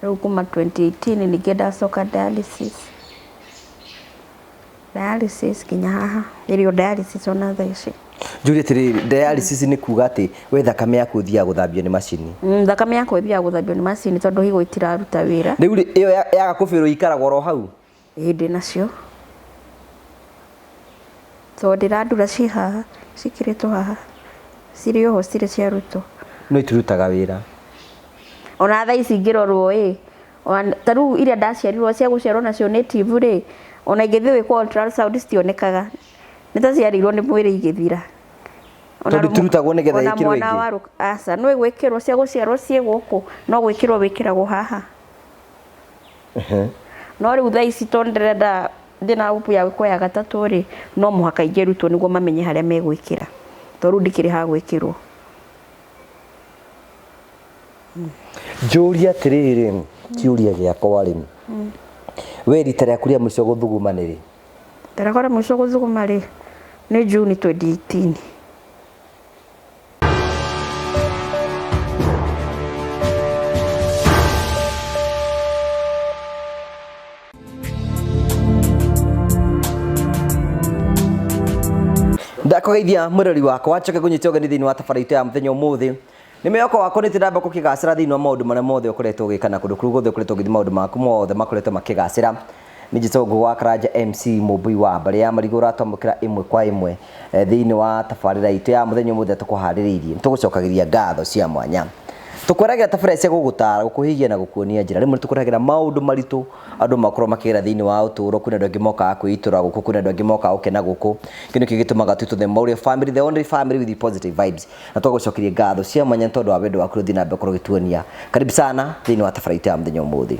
Rĩu kuma 2018 ningĩ ndacoka dialysis. Dialysis nginya haha. Ĩrĩ o dialysis ona thaa ici. Njũrie atĩrĩrĩ, dialysis nĩ kuga atĩ we thakame yaku ĩthiaga gũthambio nĩ macini? Thakame yakwa ĩthiaga gũthambio nĩ macini tondũ higo itiraruta wĩra. Rĩu rĩ, ĩyo yaga kũbĩrwo ĩikaraga oro hau? Ĩĩ ndĩ nacio. Tondũ ndĩrandura ciĩ haha, ciĩkĩrĩtwo haha. Cirĩ oho citirĩ ciarutwo. No itirutaga wĩra? Ona thaa ici ingĩrorwo ĩ, ta rĩu iria ndaciarirwo cia gũciarwo nacio native rĩ, ona ingĩthiĩ gwĩkwo ultrasound citionekaga. Nĩ ta ciarĩirwo nĩ mwĩrĩ igĩthira. Tondũ itirutagwo nĩgetha Ona ĩkĩrwo mwana ĩngĩ? wa aca, nĩ gwĩkĩrwo cia gũciarwo ciĩ gũkũ, no gwĩkĩrwo wĩkĩragwo haha. No rĩu thaa ici tondũ ndĩrenda ndĩna hope ya gwĩkwo ya gatatũ rĩ, no mũhaka ingĩrutwo nĩguo mamenye harĩa megwĩkĩra. Tondũ rĩu ndikĩrĩ ha gwĩkĩrwo. Njũrie atĩrĩrĩ, kĩũria gĩakwa rĩ, we rita rĩaku rĩa mũico gũthuguma nĩ rĩ? Rita rĩakwa rĩa mũico gũthuguma rĩ, nĩ June 2018. Ndakũgeithia mwĩrori wakwa njoke ngũnyite ũgeni thĩinĩ wa tabarĩra itũ ya mũthenya ũmũthĩ. Nĩ mwĩhoko wakwa nĩ tũramba gũkĩgacĩra thĩinĩ wa maũndũ marĩa mothe ũkoretwo ũgĩka na kũndũ kũu guothe ũkoretwo ũgĩthiĩ maũndũ maku mothe makoretwo makĩgacĩra. Nĩ njĩtagwo Ngũgĩ wa Karanja MC Mũmbui wa mbarĩ ya Marigũ ũratwamũkĩra ĩmwe kwa ĩmwe thĩinĩ wa tabarĩra itũ ya mũthenya ũmũthĩ tũkũharĩrĩirie. Tũgũcokagĩria ngatho cia mwanya. Tũkweragĩra tabarĩra cia gũgũtara, gũkũhĩgia na gũkuonia njĩra. Rĩmwe nĩ tũkũrehagĩra maũndũ maritũ andũ makorwo makĩgera thĩinĩ wa ũtũũro. Kwĩna andũ angĩ mokaga kwĩitũra gũkũ, kwĩna andũ angĩ mokaga gũkena gũkũ. Kĩu nĩkĩo gĩtũmaga twĩtwo The Mauria Family, the only family with positive vibes. Na twagũcokeria ngatho cia mwanya nĩ tondũ wa wendo waku ũrĩa ũthiĩ na mbere gũkorwo ũgĩtuonia. Karibu sana thĩinĩ wa tabarĩra itũ ya mũthenya ũmũthĩ.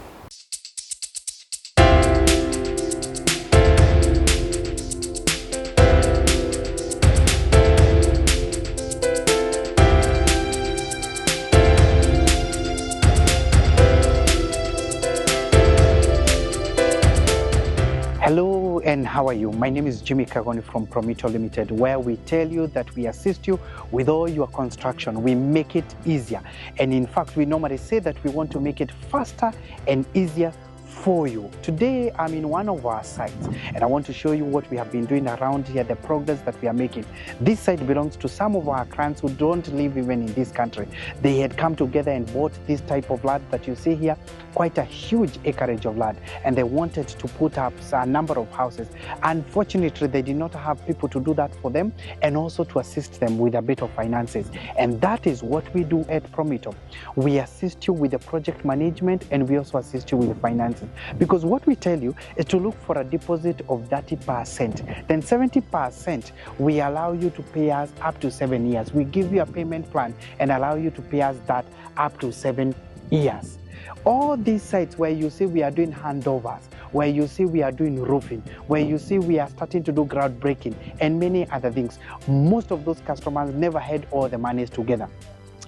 Hello and how are you? My name is Jimmy Kagoni from Promito Limited, where we tell you that we assist you with all your construction. We make it easier. And in fact, we normally say that we want to make it faster and easier for you. Today, I'm in one of our sites and I want to show you what we have been doing around here, the progress that we are making. This site belongs to some of our clients who don't live even in this country. They had come together and bought this type of land that you see here, quite a huge acreage of land, and they wanted to put up a number of houses. Unfortunately, they did not have people to do that for them and also to assist them with a bit of finances. And that is what we do at Promito. We assist you with the project management and we also assist you with the finances. Because what we tell you is to look for a deposit of 30%. Then 70% we allow you to pay us up to 7 years. We give you a payment plan and allow you to pay us that up to 7 years. All these sites where you see we are doing handovers, where you see we are doing roofing, where you see we are starting to do groundbreaking and many other things, most of those customers never had all the monies together.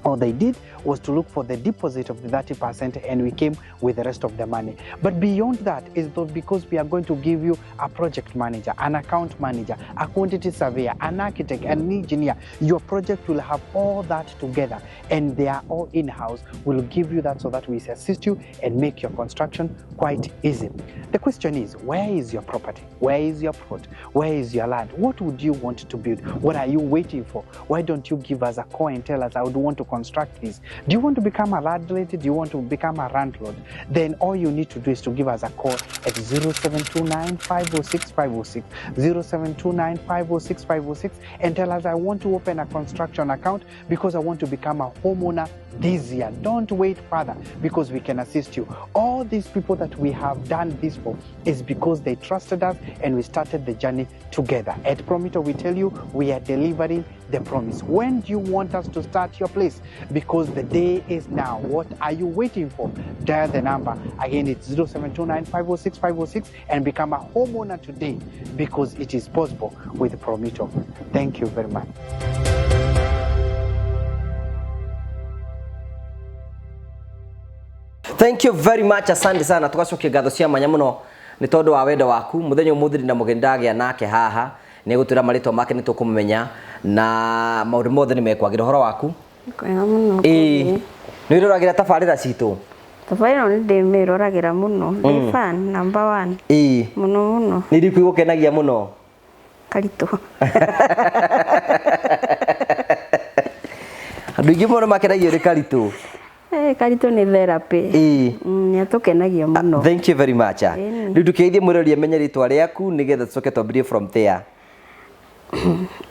All they did was to look for the deposit of the 30% and we came with the rest of the money. But beyond that is though because we are going to give you a project manager, an account manager, a quantity surveyor, an architect, an engineer. Your project will have all that together and they are all in-house. We'll give you that so that we assist you and make your construction quite easy. The question is, where is your property? Where is your plot? Where is your land? What would you want to build? What are you waiting for? Why don't you give us a call and tell us, I would want to construct this? Do you want to become a landlady? Do you want to become a landlord? Then all you need to do is to give us a call at 0729 506 506, 0729 506 506, and tell us, I want to open a construction account because I want to become a homeowner this year. Don't wait further because we can assist you. All these people that we have done this for is because they trusted us and we started the journey together. At Promito, we tell you we are delivering the promise. When do you want us to start your place? Because the day is now. What are you waiting for? Dial the number. Again, it's 0729 506 506 and become a homeowner today because it is possible with Promito. Thank you very much. Thank you very much, asante sana. Tugacokia ngatho cia mwanya muno nĩ tondũ wa wendo waku. Mũthenya ũmũthĩ ndĩ na mũgeni ndagĩa nake haha, nĩ egũtwĩra marĩtwa make nĩ tũkũmũmenya na maũndũ mothe nĩ mekwagĩra. Ũhoro waku? Kwega mũno. Ĩĩ. Nĩ wĩroragĩra tabarĩra citũ? Thabarĩ ĩno nĩ ndĩmĩroragĩra mũno. Ndĩ fan number one. Ĩĩ. Mũno mũno. Nĩ irĩkũ igũkenagia mũno? Karitũ. Andũ aingĩ mũno makenagio nĩ Karitũ. Eh, Karitũ nĩ therapy. Ĩĩ. Nĩ atũkenagia mũno. Thank you very much. Ĩni. Rĩu ndũkĩgeithie mwĩroreri amenye rĩtwa rĩaku nĩgetha tũcoke twambĩrĩrie from there.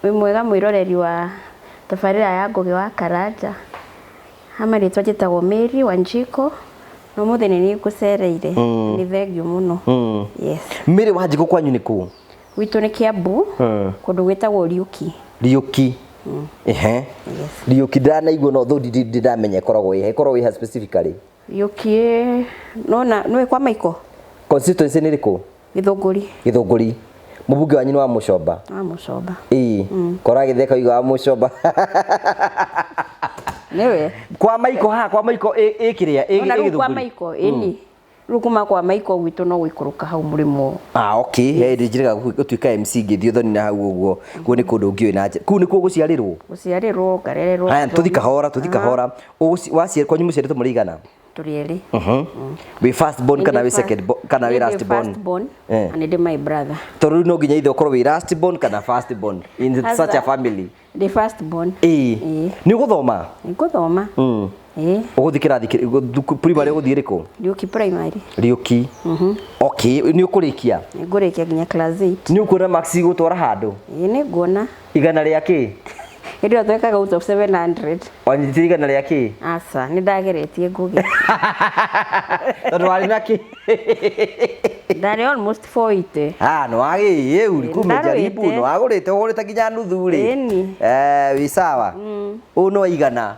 Wĩ mwega mwĩroreri wa tabarĩra ya Ngũgĩ wa Karanja. Ha marĩtwa njĩtagwo Mary Wanjikũ na ũmũthĩ nĩ niĩ ngũcereire. Nĩ thengiũ mũno. Yes. Mary Wanjikũ kwanyu nĩ kũ? Gwitũ nĩ Kiambu, kũndũ gwĩtagwo Riũki. Riũki. Ehe. Yes. Riũki ndanaigua no though ndĩ ndamenya ĩkoragwo ĩha. Ĩkoragwo ĩha specifically. Riũki ĩ nona nĩũĩ kwa Maiko? Constituency nĩ ĩrĩkũ? Gĩthũngũri. Gĩthũngũri. Mũmbunge wanyu nĩ wa Mũcomba. Wa Mũcomba. Ĩĩ. Kora gĩtheka oiga wa Mũcomba. Nĩwe. Kwa Maiko haha kwa Maiko ĩ kĩrĩa ĩ Ona rĩu kwa Gĩthũngũri. Maiko ĩni. Rĩu kuma kwa Maiko gwitũ no gũikũrũka hau mũrĩmo. Ah, okay. He ndĩ njĩrĩga gũtuĩka MC ngĩthiĩ ũthoni na hau ũguo. Kuo nĩ kũndũ ngĩũĩ na njĩra. Kũu nĩkuo gũciarĩrwo? Gũciarĩrwo ngarererwo. Haya, tũthi kahora, tũthi kahora. Waciarwo kwanyu mũciarĩtwo mũrĩ aigana? Tũrĩ erĩ. Wĩ first born kana wĩ second born kana wĩ last born? First born. Eh. Na nĩ ndĩ my brother. Tondũ rĩu no nginya ithe ũkorwo wĩ last born kana first born in such a family. Ndĩ first born. Ĩĩ. Ĩĩ. Nĩ ũgũthoma? Nĩngũthoma. Ĩĩ. Ũgũthiĩ kĩrathi kĩrĩkũ? Primary ũgũthiĩ ĩrĩkũ? Riũki primary. Riũki. Okay, nĩ ũkũrĩkia? Nĩngũrĩkia nginya class 8. Nĩ ũkuona marks igũtwara handũ? Ĩĩ nĩnguona. Igana rĩa kĩ? Hĩndĩ ĩyo twekaga out of 700. Wanyitire igana rĩa kĩ? Aca, nĩ ndageretie Ngũgĩ. Tondũ warĩ na kĩ? Ndarĩ almost 480. Ah, no wagĩĩ uri kumejaribu Ndarũĩte. no wagũrĩte ũgũrĩte nginya nuthu rĩ. Ĩni. Eh, wĩ sawa. Ũũ no igana.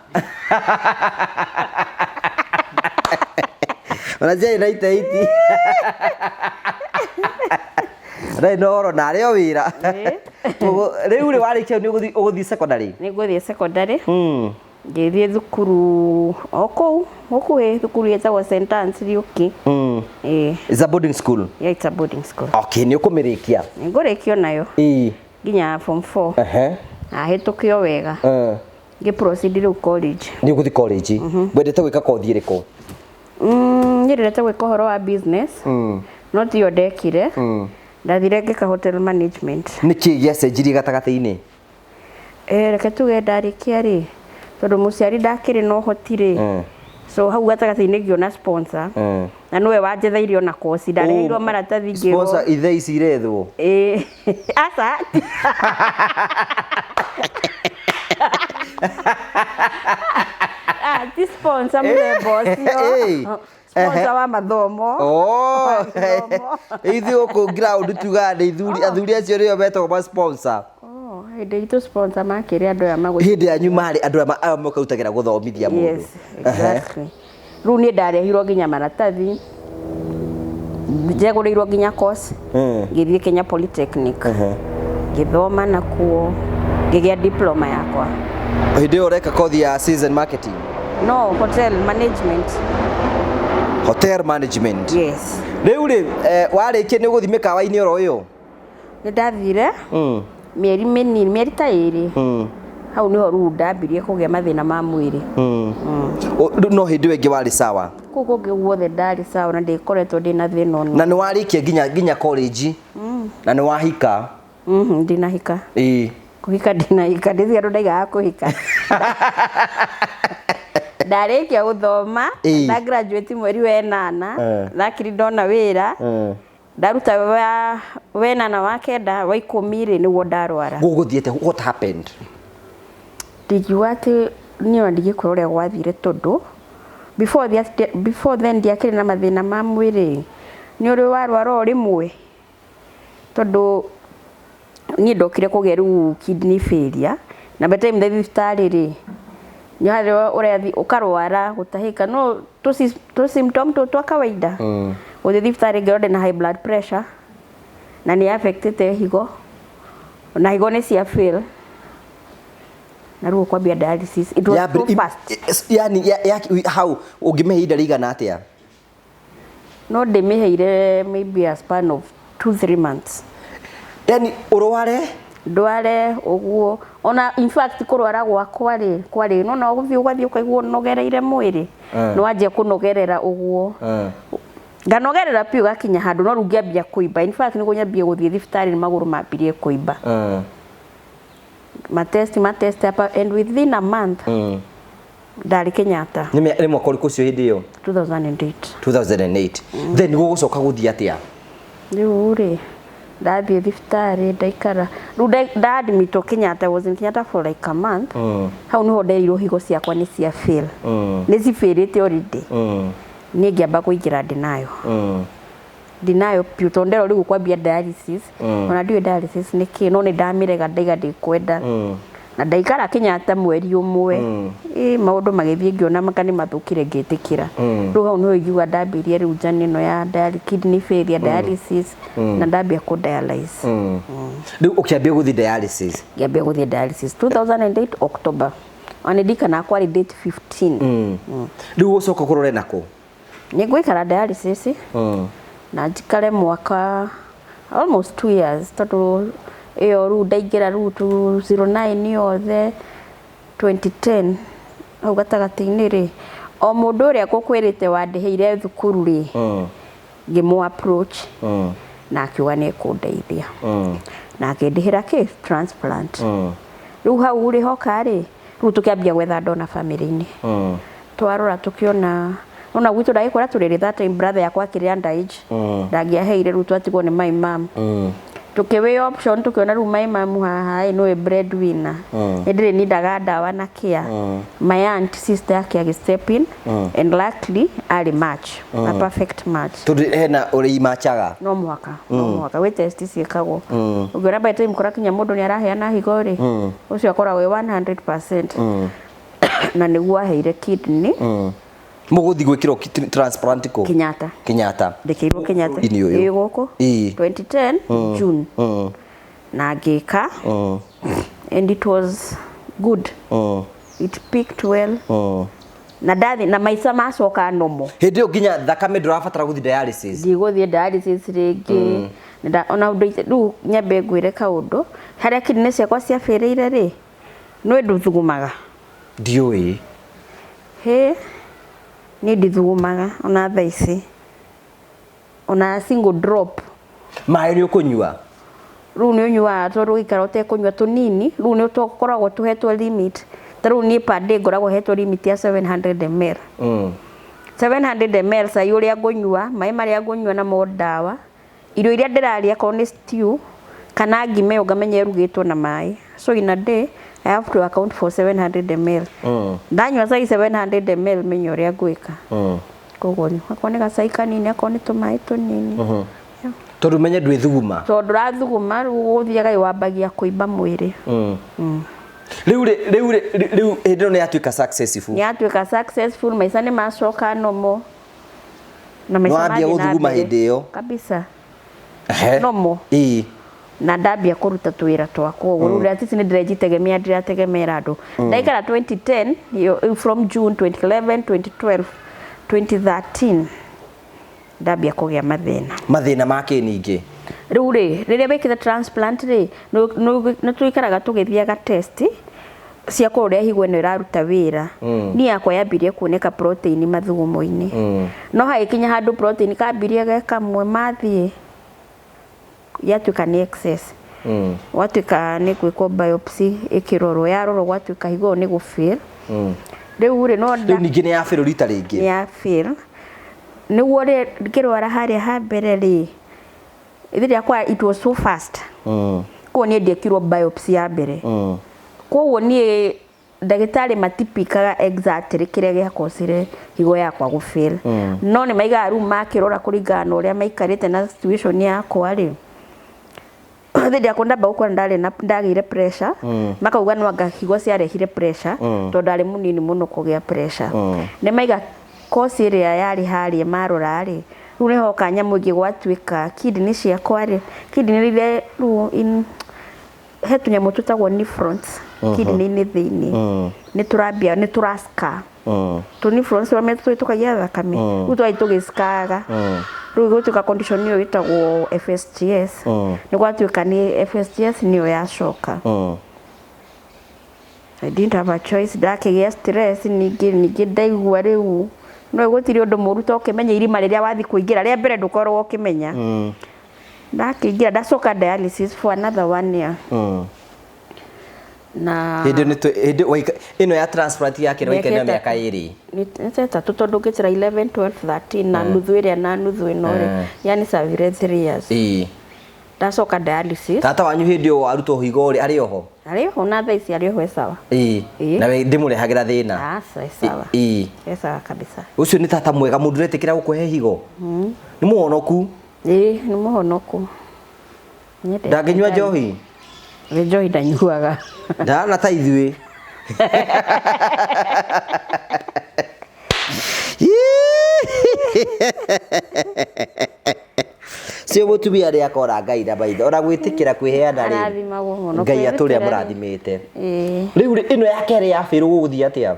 Ona ciarĩ na iteiti. Rĩ no oro narĩ o wĩra. Ũguo, Rĩu rĩ warĩkia nĩ ũgũthiĩ ũgũthiĩ secondary. Nĩngũthiĩ secondary. Mm. Ngĩthiĩ thukuru o kũu gũkuhĩ thukuru ĩtagwo St Anne's Riũki. Mm. Ĩĩ. It's a boarding school. Yeah, it's a boarding school. Okay, nĩ ũkũmĩrĩkia. Nĩngũrĩkia nayo Ĩĩ. nginya form 4. Ehe. Na hĩtũke o wega. Eh. Ngĩ proceed rĩu college. Nĩ ũgũthiĩ college. Wendete gwĩka kothi ĩrĩkũ? Nyendete gwĩka ũhoro wa business. No tiyo ndekire. Ndathire ngĩka hotel management. Nĩ kĩĩ gĩacenjirie gatagatĩ-inĩ? Eh, reke tuge ndarĩkia rĩ tondũ mũciari ndakĩrĩ na ũhoti rĩ so hau gatagatĩ-inĩ ngĩona sponsor na nĩwe wanjetheire ona koci ndareheirwo maratathi ngĩrwo Sponsor ithe ici irethwo. Ĩĩ. Aca. Ah, ti sponsor mũthemba Ĩĩ. ũcio. Sponsor wa mathomo. Oh, Wa gĩthomo. ithuĩ gũkũ ground tugaga nĩ ithuri athuri acio nĩo metagwo ma sponsor. Oh, hĩndĩ itũ sponsor makĩrĩ andũ aya magũ Hĩndĩ yanyu marĩ andũ aya aya makarutagĩra gũthomithia mũndũ. Yes, exactly. Rĩu niĩ ndarehirwo nginya maratathi njegũrĩirwo nginya course ngĩthiĩ Kenya Polytechnic ngĩthoma nakuo ngĩgĩa diploma yakwa. Hĩndĩ ĩyo ũreka kothi ya sales and marketing, No, hotel management. hotel management. Yes. Rĩu rĩ warĩkia nĩ ũgũthiĩ mĩkawa-inĩ oro ĩyo? Nĩ ndathire mĩeri mĩnini mĩeri ta ĩrĩ hau nĩho rĩu ndambirie kũgĩa mathĩna ma mwĩrĩ. No hĩndĩ ĩyo ĩngĩ warĩ sawa. Kũu kũngĩ guothe ndarĩ sawa na ndĩkoretwo ndĩna thĩna ona. Na nĩ warĩkia nginya nginya college na nĩ wahika. Ndinahika. Ĩĩ. Kũhika ndinahika ndĩthia andũ ndaigaga kũhika. Ndarĩkia gũthoma Ĩĩ. nda graduate mweri wa ĩnana Eh. ndakiri ndona wĩra ndaruta wa wenana wa kenda wa ikũmi rĩ nĩguo ndarwara. Gũgũthiĩte what happened? Ndingiuga atĩ niĩ ona ndingĩkwĩra ũrĩa gwathire tondũ before then ndiakĩrĩ na mathĩna ma mwĩrĩ. Nĩ ũrĩ warwara o rĩmwe tondũ niĩ ndokire kũgĩa rĩu kidney failure na by the time ndathiĩ thibitarĩ rĩ nĩ harĩa ũrathiĩ ũkarwara gũtahĩka no tũ symptom tũ twa kawaida. Gũthiĩ thibitarĩ ngĩrwo ndĩna high blood pressure na nĩ affectĩte higo na higo nĩ cia fail na rĩu ũkwambia dialysis. It was so fast. Yani hau ũngĩmĩhe ihinda rĩigana atĩa? No ndĩmĩheire maybe a span of 2-3 months. Yani ũrware Ndware ũguo, ona in fact kũrwara gwakwa rĩ kwarĩ no ũgũthiĩ ũgathiĩ ũkaigua ũnogereire mwĩrĩ. Nĩ wanjia kũnogerera ũguo, nganogerera piũ gakinya handũ no rĩu ngĩambia kũimba. In fact nĩguo nyambie gũthiĩ thibitarĩ nĩ magũrũ mambirie kũimba. Matest hapa and within a month ndarĩ Kenyatta. Nĩ mwaka ũrĩkũ ũcio hĩndĩ ĩyo? 2008. 2008. Then gũgũcoka gũthiĩ atĩa? Rĩu rĩ, ndathiĩ thibitarĩ, ndaikara rĩu ndaadmitwo Kenyatta. I was in Kenyatta for like a month. Hau niho nderirwo higo ciakwa nĩ cia fail, nĩ cifailĩte already. Niĩ ngĩamba kũingĩra ndinayo, ndinayo piũ, tondũ nderwo rĩu kwambia dialysis. Ona ndiũĩ dialysis nĩ kĩ, no nĩ ndamĩrega, ndaiga ndĩkwenda. Na ndaikara Kenyatta mweri ũmwe, ĩ maũndũ magĩthiĩ, ngĩona maka nĩ mathũkire, ngĩtĩkĩra. Rĩu hau nĩho ingiuga ndambirie rĩu journey ĩno ya kidney failure, dialysis, na ndambia kũ dialyze. Rĩu ũkĩambia gũthiĩ dialysis? Ngĩambia gũthiĩ dialysis 2008 October, ona ndikana kwarĩ date 15. Rĩu ũgũcoka kũrore nako? Nĩ ngũikara dialysis na njikare mwaka, almost 2 years, tondũ ĩyo rĩu ndaingĩra rĩu 2009 yothe, 2010 hau gatagatĩ-inĩ rĩ, o mũndũ ũrĩa ngũkwĩrĩte wandĩhĩire thukuru rĩ, ngĩmũ approach na akiuga nĩ ekũndeithia na akĩndĩhĩra kĩ transplant. Rĩu hau rĩ, hoka rĩ, rĩu tũkĩambia gwetha ndona family-inĩ. Twarora tũkĩona ona gwitũ ndagĩkwĩra tũrĩrĩ, that time brother yakwa akĩrĩ underage, ndangĩaheire. Rĩu twatigwo nĩ my mom. Tũkĩwĩ option, tũkĩona rĩu my mom haha ĩ nĩwe breadwinner, nĩ ndĩrĩ nindaga ndawa na care. My aunt, sister yake, agĩ step in and luckily arĩ match, a perfect match. Tondũ hena ũrĩa imachaga? No mũhaka, no mũhaka gwĩ test ciĩkagwo. Ũngĩona by the time kũrakinya mũndũ nĩ araheana higo rĩ, ũcio akoragwo wĩ 100%, na nĩguo aheire kidney. Mũgũthiĩ gwĩkĩrwo transplant kũ? Kenyatta. Kenyatta. Ndĩkĩirwo Kenyatta. Bũrũri-inĩ ũyũ? Ĩĩ, gũkũ. 2010 June, na ngĩka and it was good. It picked well na ndathi na maica macoka nomo. Hĩndĩ ĩyo nginya thakame ndũrabatara gũthiĩ dialysis? Ndigũthiĩ dialysis rĩngĩ. Ona ũndũ rĩu nyambe ngwĩre kaũndũ, harĩa kidney ciakwa ciabĩrĩire rĩ, nĩ nduthugumaga. Ndiũĩ. Hĩ, niĩ ndithugumaga ona thaa ici, ona single drop. Maĩ nĩ ũkũnyua? Rĩu nĩ ũnyuaga, tondũ ũgĩikara ũtekũnyua tũnini, rĩu nĩ tũkoragwo tũhetwo limit. Ta rĩu niĩ per day ngoragwo hetwo limit ya 700 ml. 700 ml, cai ũrĩa ngũnyua, maĩ marĩa ngũnyua namo, ndawa, irio iria ndĩrarĩa, akorwo nĩ stew kana ngima ĩyo, ngamenya ĩrugĩtwo na maĩ. So in a day I have to account for 700 ml. Ndanyua cai 700 ml, menya ũrĩa ngwĩka. Koguo akorwo nĩ gacai kanini, akorwo nĩ tũmaĩ tũnini. Yeah. Tondũ menye ndwĩthuguma. Tondũ ũrathuguma, rĩu ũthiaga wambagia kũimba mwĩrĩ. Rĩu rĩ, rĩu hĩndĩ ĩno nĩ yatuĩka successful? Nĩ yatuĩka successful, maica nĩ macoka nomo na maica Nĩwambia mathiĩ na gũthuguma mbere. Hĩndĩ ĩyo? Kabisa. Ehe. Nomo. Na ndambia kũruta twĩra twakwa ũguo. Rĩu at least nĩ ndĩrejitegemea, ndĩrategemera andũ. Ndaikara 2010 from June 2011, 2012, 2013, ndambia kũgĩa mathĩna. Mathĩna ma kĩ ningĩ? Rĩu rĩ, rĩrĩa wĩkĩte transplant rĩ, nĩ tũikaraga tũgĩthiaga test cia kũrora ũrĩa higo ĩno ĩraruta wĩra. Niĩ yakwa yambirie kuoneka protein mathugumo-inĩ, no hagĩkinya handũ protein kambirie ge kamwe, mathiĩ yatuĩka nĩ excess. Gwatuĩka nĩ gwĩkwo biopsy, ĩkĩrorwo, yarorwo gwatuĩka higo ĩyo nĩ gũfail. Rĩu rĩ, no Rĩu ningĩ nĩ ya fail rita rĩngĩ? Nĩ ya fail. Nĩguo rĩ, ngĩrwara harĩa ha mbere rĩ, ithe rĩakwa it was so fast, koguo niĩ ndiekirwo biopsy ya mbere. Koguo niĩ ndagĩtarĩ matipikaga exactly kĩrĩa gĩakosire higo yakwa gũfail, no nĩ maigaga rĩu makĩrora kũringana na ũrĩa maikarĩte na situation yakwa rĩ. Hĩndĩ yakwa ndamba gũkora ndarĩ na ndagĩire pressure, makauga no anga higo ciarehire pressure, tondũ ndarĩ mũnini mũno kũgĩa pressure. Nĩ maiga kosi ĩrĩa yarĩ harĩa marora rĩ, rĩu nĩho hoka nyamũ ĩngĩ, gwatuĩka kidney ciakwa rĩ, kidney iria rĩu he tũnyamũ twĩtagwo nephrons kidney-inĩ thĩinĩ, nĩ tũrambia nĩ tũrascar. Tũ nephrons tũrĩa tũhĩtũkagia thakame, rĩu twathiĩ tũgĩcikaga. Rĩu gũtuĩka condition ĩyo ĩtagwo FSGS. Nĩ gwatuĩka nĩ FSGS nĩyo yacoka. I didn't have a choice, ndakĩgĩa stress ningĩ ningĩ ndaigua rĩu no gũtirĩ ũndũ mũru ta ũkĩmenya irima rĩrĩa wathi kũingĩra rĩa mbere ndũkoragwo ũkĩmenya. Ndakĩingĩra ndacoka dialysis for another one year. Na Hĩndĩ nĩ hĩndĩ ĩno ya transplant ya kerĩ waikarire Mĩaka mĩaka ĩrĩ. Nĩ ta ĩtatũ tondũ ngĩtĩra 11 12 13 na nuthu ĩrĩa na nuthu ĩno rĩ, yani servire 3 years. Ndacoka dialysis. Tata wanyu hĩndĩ ĩyo arutwo higo rĩ, arĩ oho? Arĩ oho na thaa ici arĩ oho, e sawa. Ĩĩ. Na we ndĩmũrehagĩra thĩna? Aca, e sawa. E sawa kabisa. Ũcio nĩ tata mwega, mũndũ ũretĩkĩra gũkũhe higo. Nĩ mũhonoku? Ĩĩ, nĩ mũhonoku. Nyendete. Ndangĩnyua njohi? Nĩ njohi ndanyuaga. Ndana ta ithuĩ. Cio mũtumia arĩa akora Ngai na maitho ona gwĩtĩkĩra kwĩheana rĩ, Arathimagwo mũno. Ngai atũrĩa Kwĩrutĩra rĩ. mũrathimĩte. Ĩĩ. Rĩu rĩ, ĩno ya kerĩ ya bĩrũ gũgũthiĩ atĩa?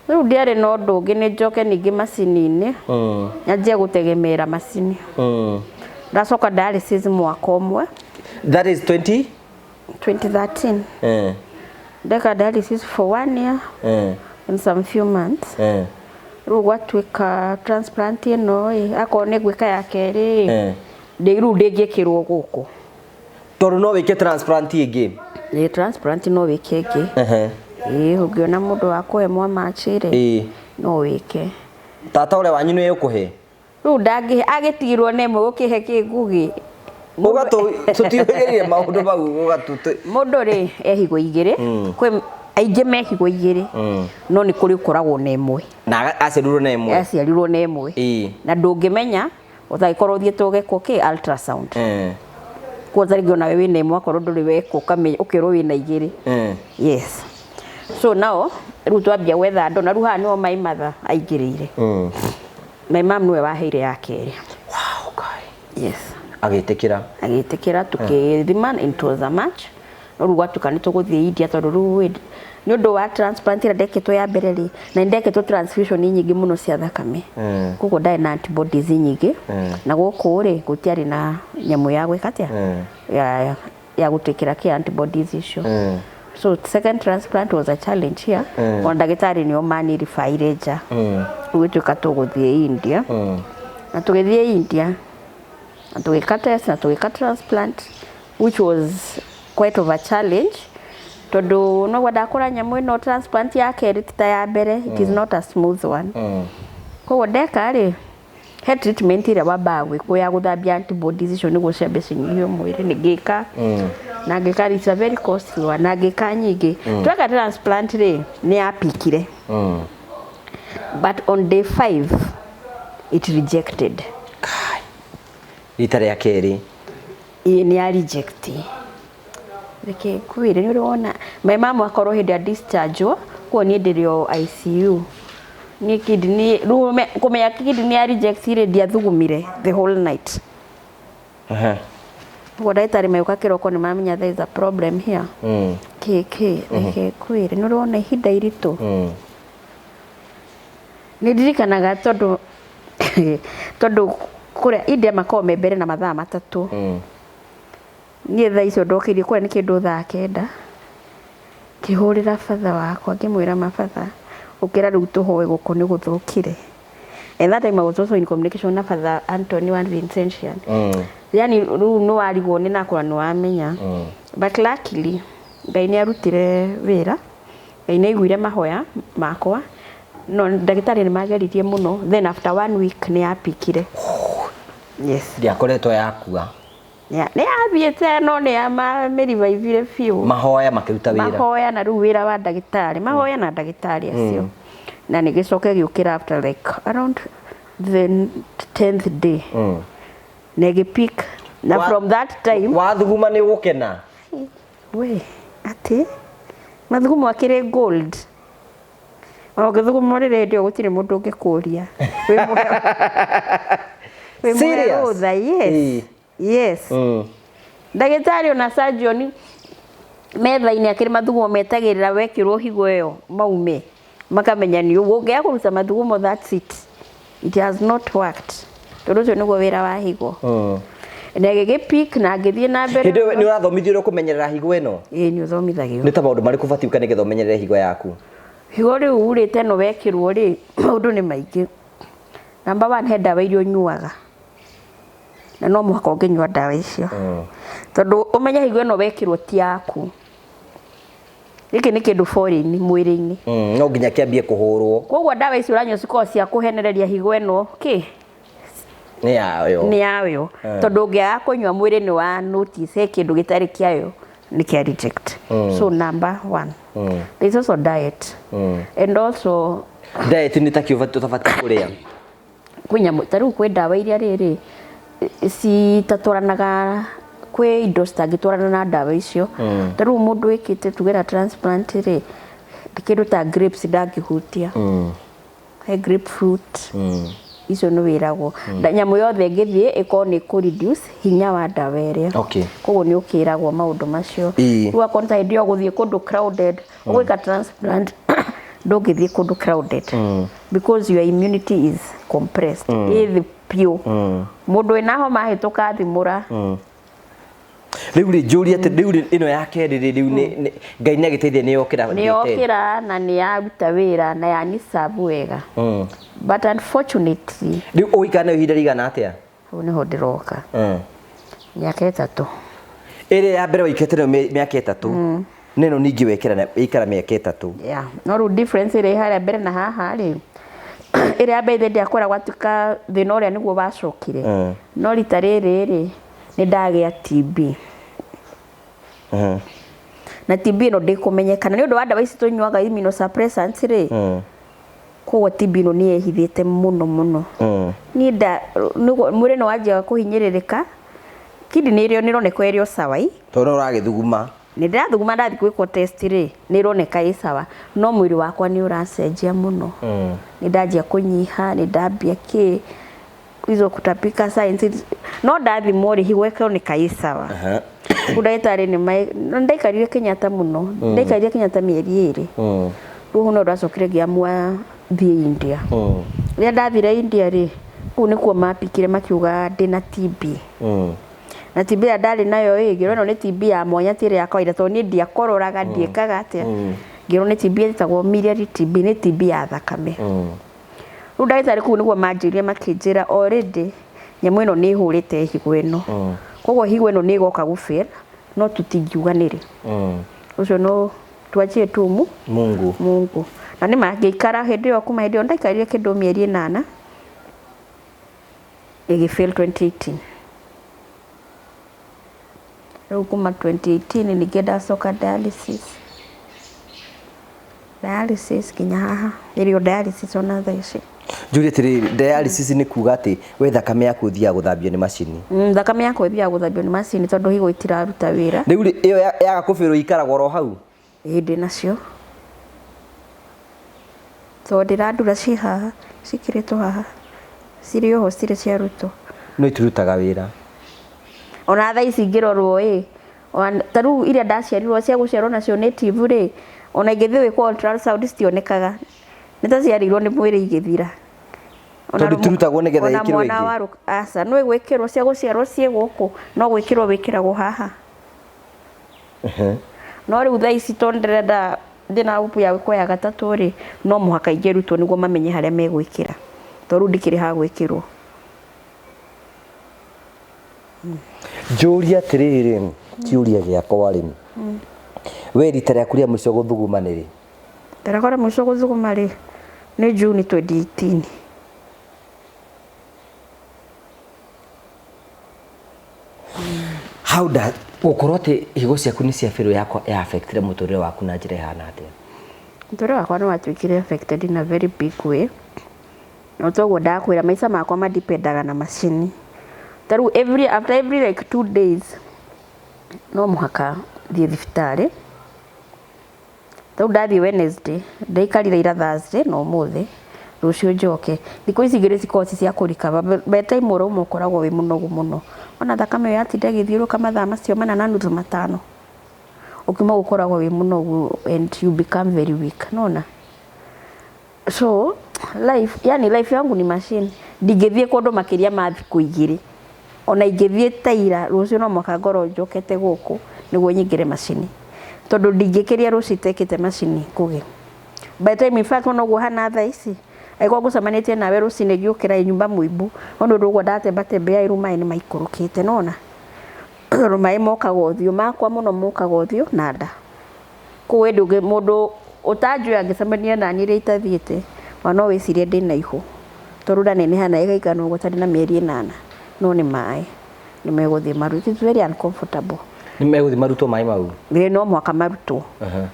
Rĩu ndiarĩ na ũndũ ũngĩ, nĩ njoke ningĩ macini-inĩ, nyanjie gũtegemeera macini. Ndacoka dialysis mwaka ũmwe. That is 20? 2013. Ndeka dialysis for one year and some few months. Rĩu gwatuĩka transplant ĩno ĩ, akorwo nĩ gwĩka ya kerĩ ĩ, rĩu ndĩngĩkĩrwo gũkũ. Tondũ no wĩke transplant ĩngĩ? Ĩ, transplant no wĩke ĩngĩ. Ĩ, ũngĩona mũndũ wa kũhe mwamachi rĩ, no wĩke. Tata ũrĩa wanyu nĩ ũkũhe? Rĩu ndangĩhe, agĩtigirwo nĩ ĩmwe gũkĩhe kĩngũgĩ. Ũgatũ tũtiũhĩgĩrĩire maũndũ mau ũgatũ. Mũndũ rĩ e higo igĩrĩ, kwĩ aingĩ me higo igĩrĩ, no nĩ kũrĩ ũkoragwo na ĩmwe. Na aciarirwo na ĩmwe. Aciarirwo na ĩmwe. Na ndũngĩmenya ũtangĩkorwo ũthiĩte ũgekwo kĩ ultrasound. Koguo ta rĩngĩ onawe wĩna ĩmwe akorwo ndũrĩ wekwo ũkamenya ũkerwo wĩna igĩrĩ. Yes. So now rĩu twambia gwetha andũ na rĩu haha nĩho my mother aingĩrĩire. My mom nĩwe waheire ya kerĩ. Wow, Ngai. Yes. Agĩtĩkĩra. Agĩtĩkĩra tũkĩthima and it was a match. No rĩu gwatuĩka nĩ tũgũthiĩ India tondũ rĩu nĩ ũndũ wa transplant ĩrĩa ndekĩtwo ya mbere rĩ, na nĩ ndekĩtwo transfusion nyingĩ mũno cia thakame. Koguo ndarĩ na antibodies nyingĩ. Na gũkũ rĩ gũtiarĩ na nyamũ ya gwĩka atĩa? Ya gũtwĩkĩra kĩ antibodies icio. So second transplant was a challenge here. Ona ndagĩtarĩ nĩo maniribaire nja. Rĩu gĩtuĩka tũgũthiĩ India. Na tũgĩthiĩ India na tũgĩka test na tũgĩka transplant, which was quite of a challenge tondũ no ndakũra nyamũ ĩno transplant ya kerĩ ti ta ya mbere, it is not a smooth one. Koguo ndeka rĩ, he treatment ĩrĩa wambaga gwĩkwo ya gũthambia antibodies icio nĩguo ciambe cinyihio mwĩrĩ, nĩ ngĩka na ngĩka, it's a very costly one, na ngĩka nyingĩ. Tweka transplant rĩ, nĩ yapikire, but on day 5 it rejected. Kai. Rita rĩa kerĩ. Ĩĩ, nĩ ya reject. Reke ngwĩre, nĩ ũrĩ wona my mom akorwo hĩndĩ ya discharge kuo niĩ ndĩrĩ o ICU, niĩ kidney rĩu kũmenya kidney ya reject rĩ, ndiathugumire the whole night. Ũguo ndagĩtarĩ magĩũka kĩroko nĩ mamenya there is a problem here. Kĩ kĩ reke ngwĩre, nĩ ũrĩ wona ihinda iritũ. Nĩ ndirikanaga tondũ kũrĩa India makoragwo me mbere na mathaa 3. Niĩ thaa icio ndokĩrie kũrĩa nĩ kĩndũ thaa 9, ngĩhũrĩra batha wakwa ngĩmwĩra, mabatha ũkĩra rĩu tũhoe gũkũ nĩ gũthũkire. And that time I was also in communication na Father Anthony wa Vincentian. Yani rĩu nĩ warigwo nĩ nakũra nĩ wamenya. But luckily Ngai nĩ arutire wĩra, Ngai nĩ aiguire mahoya makwa, no ndagĩtarĩ nĩ mageririe mũno. Then after one week nĩ yapikire. Yes. Ndiakoretwo yakua. Nĩ yathiĩte no nĩ yamĩrivaivire biũ. Mahoya makĩruta wĩra. Mahoya na rĩu wĩra wa ndagĩtarĩ, mahoya na ndagĩtarĩ acio. Na nĩ gĩcoke gĩũkĩra after like around the 10th day. Na ĩgĩpick. Na from that time Wathuguma nĩ ũgũkena. We, atĩ mathugumo akĩrĩ gold. Ona ũngĩthuguma ũrĩ rĩndiũ gũtirĩ mũndũ ũngĩkũria. Wĩ mũhe Serious? rũtha, yes. Yes. Ndagĩtarĩ ona surgeon metha-inĩ akĩrĩ mathugumo metagĩrĩra wekĩrwo higo ĩyo maume makamenya nĩ ũguo. Ũngĩaga kũruta mathugumo, that's it. It has not worked. Tondũ ũcio nĩguo wĩra wa higo. Na ĩgĩgĩ pick na ngĩthiĩ na mbere. Hĩndĩ ĩyo nĩ ũrathomithio ũrĩa ũkũmenyerera higo ĩno? Ĩĩ nĩ ũthomithagio. Nĩ ta maũndũ marĩkũ ũbatiĩ gwĩka nĩgetha ũmenyerere higo yaku? Higo rĩu rĩ ta ĩno wekĩrwo rĩ, maũndũ nĩ maingĩ. Number one he ndawa iria ũnyuaga na no mũhaka ũngĩnyua ndawa icio. Tondũ ũmenye higo ĩno wekĩrwo ti yaku. Gĩkĩ nĩ kĩndũ foreign mwĩrĩ-inĩ. No nginya kĩambie kũhũrwo. Koguo ndawa ici ũranyua cikoragwo cia kũhenereria higo ĩno kĩ? Nĩ yayo. Nĩ yayo. Tondũ ũngĩaga kũnyua mwĩrĩ nĩ wa notice he kĩndũ gĩtarĩ kĩayo nĩ kĩa reject. So number one. There is also diet. And also Diet nĩ ta kĩ ũtabatiĩ kũrĩa? Kwĩ nyamũ ta rĩu kwĩ ndawa iria rĩrĩ citatwaranaga kwĩ indo citangĩtwarana na ndawa icio. Ta rĩu mũndũ wĩkĩte tuge ta transplant rĩ, kĩndũ ta grapes ndangĩhutia. He grapefruit icio nĩ wĩragwo. Nyamũ yothe ĩngĩthiĩ ĩkorwo nĩ ĩkũ reduce hinya wa ndawa ĩrĩa. Koguo nĩ ũkĩragwo maũndũ macio. Rĩu akorwo nĩ ta hĩndĩ ĩyo ũgũthiĩ kũndũ crowded, ũgwĩka transplant ndũngĩthiĩ kũndũ crowded because your immunity is compressed. Ĩ thĩ biũ. Mũndũ wĩna homa ahĩtũka thimũra. Rĩu rĩ njũrie atĩ rĩu rĩ ĩno ya kerĩ rĩ rĩu nĩ Ngai nĩ agĩteithia nĩ yokĩra. Nĩ yokĩra na nĩ yaruta wĩra na yani serve wega. But unfortunately Rĩu ũgũikara nayo ihinda rĩigana atĩa? Hau nĩho ndĩroka. Mĩaka ĩtatũ. Ĩrĩa ya mbere waikarĩte nayo mĩaka ĩtatũ. Na ĩno ningĩ wekĩra ĩikara mĩaka ĩtatũ. Yeah. No rĩu difference ĩrĩa ĩ harĩa mbere na haha rĩ, ĩrĩa ya mbere ithe ndiakwĩra gwatuĩka thĩna ũrĩa nĩguo wacokire. No rita rĩrĩ rĩ, nĩ ndagĩa TB. Na TB ĩno ndĩkũmenyekana nĩ ũndũ wa ndawa ici tũnyuaga immunosuppressants rĩ. Koguo TB ĩno nĩ yehithĩte mũno mũno. Niĩ nda mwĩrĩ nĩ wanjiaga kũhinyĩrĩrĩka. Kidney ĩrĩa nĩ ĩroneka ĩrĩ o sawa ĩ. Tondũ no ũragĩthuguma. Nĩ ndĩrathuguma ndathiĩ gwĩkwo test rĩ, nĩ ĩroneka ĩ sawa. No mwĩrĩ wakwa nĩ ũracenjia mũno. Nĩ ndanjia kũnyiha, nĩ ndambia kĩ, hizo kutapika signs. No ndathimwo rĩ, higo ĩkoneka ĩ sawa. Rĩu ndagĩtarĩ nĩ ndaikarire Kenyatta mũno. Ndaikarire Kenyatta mĩeri ĩrĩ. Rĩu no ndacokire ngĩamua thiĩ India. Rĩrĩa ndathire India rĩ, kũu nĩkuo mapikire makiuga ndĩna TB. Na TB ĩrĩa ndarĩ nayo ĩ, ngĩrwo ĩno nĩ TB ya mwanya ti ĩrĩa ya kawaida tondũ niĩ ndiakororaga, ndiĩkaga atĩa. Ngĩrwo nĩ TB ĩtagwo miliary TB, nĩ TB ya thakame. Rĩu ndagĩtarĩ kũu nĩguo manjĩrire makĩnjĩra already nyamũ ĩno nĩ ĩhũrĩte higo ĩno. Koguo higo ĩno nĩ ĩgoka gũ fail, no tũtingiuga nĩ rĩ. Ũcio no tuachie tu Mungu. Mungu. Na nĩ ma ngĩikara hĩndĩ ĩyo kuma hĩndĩ ĩyo ndaikarire kĩndũ mĩeri ĩnana ĩgĩ fail 2018. Rĩu kuma 2018 ningĩ ndacoka dialysis. Dialysis nginya haha. Ĩrĩ o dialysis ona thaa ici. Njũrie atĩrĩrĩ, dialysis nĩ kuga atĩ we thakame yaku ĩthiaga gũthambio nĩ macini? Thakame yakwa ĩthiaga gũthambio nĩ macini tondũ higo itiraruta wĩra. Rĩu rĩ, ĩyo yaga kũbĩrwo ĩikaragwo oro hau? Ĩĩ ndĩ nacio. Tondũ ndĩrandura ciĩ haha, ciĩkĩrĩtwo haha. Cirĩ oho citirĩ ciarutwo. No itirutaga wĩra. Ona thaa ici ingĩrorwo ĩ, ta rĩu iria ndaciarirwo cia gũciarwo nacio native rĩ, ona ingĩthiĩ gwĩkwo ultrasound citionekaga. Nĩ ta ciarĩirwo nĩ mwĩrĩ igĩthira. Tondũ itirutagwo nĩgetha Ona ĩkĩrwo mwana ĩngĩ. wa aca, no ĩgwĩkĩrwo cia gũciarwo ciĩ gũkũ, no gwĩkĩrwo wĩkĩragwo haha. No rĩu thaa ici tondũ ndĩrenda ndĩna hope ya gwĩkwo ya gatatũ rĩ, no mũhaka ingĩrutwo nĩguo mamenye harĩa megwĩkĩra. Tondũ rĩu ndikĩrĩ ha gwĩkĩrwo. Njũrie atĩrĩrĩ, kĩũria gĩakwa rĩ, we rita rĩaku rĩa mũico gũthuguma nĩ rĩ? Rita rĩakwa rĩa mũico gũthuguma rĩ, nĩ June 2018. How does gũkorwo atĩ higo ciaku nĩ cia fail yakwa ya affectire mũtũrĩre waku na njĩra ĩhana atĩa? Mũtũrĩre wakwa nĩ watuĩkire affected in a very big way. No toguo ndakwĩra maica makwa madipendaga na macini. Ta rĩu every, after every like 2 days no mũhaka thiĩ thibitarĩ. Ta rĩu ndathiĩ Wednesday, ndaikarire ira Thursday na ũmũthĩ, rũciũ njoke. Thikũ ici igĩrĩ cikoragwo ci cia kũ recover. By the time ũrauma ũkoragwo wĩ mũnogu mũno. Wona thakame ĩyo yatinda ĩgĩthiũrũrũka mathaa macio mana na nuthu matano. Ũkiuma ũkoragwo wĩ mũnogu and you become very weak. Nĩwona? So life, yani life yangu ni machine. Ndingĩthiĩ kũndũ makĩria ma thikũ 2. Ona ingĩthiĩ ta ira, rũciũ no mũhaka ngorwo njũkĩte gũkũ nĩguo nyingĩre macini. Tondũ ndingĩkĩria rũciũ itekĩte macini kũgĩ. By the time, in fact, ona ũguo hana thaa ici, angĩkorwo ngũcemanĩtie nawe rũcinĩ ngĩũkĩra nyumba mũimbu, no nĩ ũndũ ũguo ndatembatembea rĩu maĩ nĩ maikũrũkĩte, nĩwona? Tondũ maĩ mokaga ũthiũ, makwa mũno mokaga ũthiũ na nda. Koguo hĩndĩ ũngĩ mũndũ ũtanjũĩ angĩcemania naniĩ rĩrĩa itathiĩte, ona no wĩcirie ndĩna ihu. Tondũ ndaneneha na ĩgaikara ũguo ta ndĩna mĩeri 8, no nĩ maĩ nĩ megũthiĩ marutwo. It's very uncomfortable. Nĩ megũthiĩ marutwo maĩ mau? Ĩĩ no mũhaka marutwo.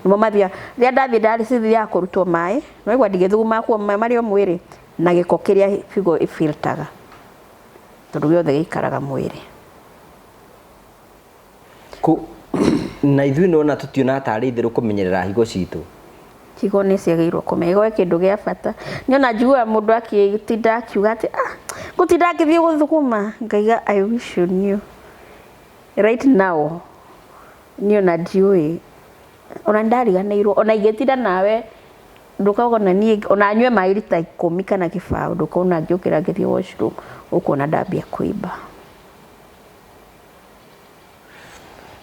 Nĩmo mathiaga, rĩrĩa ndathiĩ dialysis thiaga kũrutwo maĩ, nĩwaigua ndingĩthuguma kuo marĩ o mwĩrĩ, na gĩko kĩrĩa higo ĩfiltaga, tondũ gĩothe gĩikaraga mwĩrĩ. Na ithuĩ nĩwona tũtionaga tarĩ itherũ kũmenyerera higo citũ. Higo nĩ ciagĩrĩirwo kũmenya, higo nĩ kĩndũ gĩa bata. Niĩ ona njiguaga mũndũ akĩtinda akiuga atĩ ah, ngũtinda ngĩthiĩ gũthuguma, ngaiga I wish you knew. Right now, niĩ ona ndiũĩ, ona nĩndariganĩirwo, ona ingĩtinda nawe ndũkona niĩ, ona nyue maĩ rita 10 kana 0, ndũkona ngĩũkĩra ngĩthiĩ washroom, ũkuona ndambia kũimba.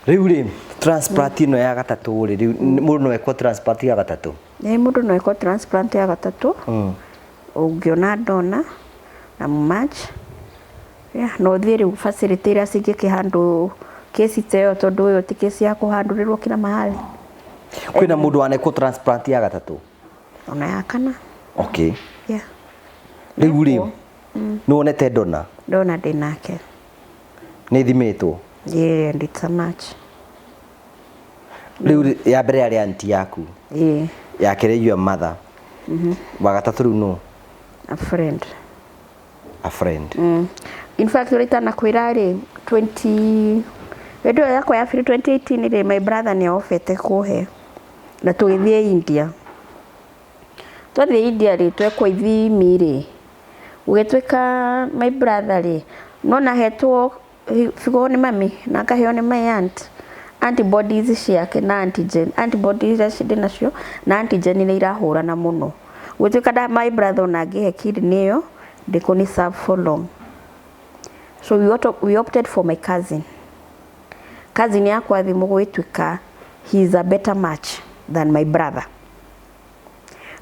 Rĩu rĩ, transplant ĩno ya gatatũ rĩ, rĩu mũndũ no ekwo transplant ya gatatũ? Ĩĩ mũndũ no ekwo transplant ya gatatũ, ũngĩona donor na match, yeah, na ũthiĩ rĩu facility iria cingĩkĩhandle case ta ĩyo tondũ ĩyo ti case ya kũhandũrĩrwo kila mahali. Kwĩna mũndũ wanekwo transplant ya gatatũ? Ona ya kana. Okay. Yeah. Rĩu rĩ, nĩ wonete donor? Donor ndĩ nake. Nĩ ithimĩtwo? Yeah, and it's a match. Rĩu ya mbere yarĩ auntie yaku? Ĩĩ. Ya kerĩ your mother? Wa gatatũ rĩu nũ? A friend. A friend. In fact, ũrĩa itanakwĩra rĩ, 20 hĩndĩ ĩyo yakwa ya 2018 rĩ, my brother nĩ ofete kũhe na tũgĩthiĩ India. Twathiĩ India rĩ, twekwo ithimi rĩ, gũgĩtuĩka my brother rĩ, nona hetwo higo nĩ mami na ngaheo nĩ my aunt, antibodies ciake na antigen, antibodies iria ndĩ nacio na antigen nĩ irahũrana mũno. Gũgĩtuĩka my brother ona angĩhe kidney ĩyo ndĩkũni serve for long. So we opted for my cousin. Cousin yakwa thimũ gũgĩtuĩka he is a better match than my brother.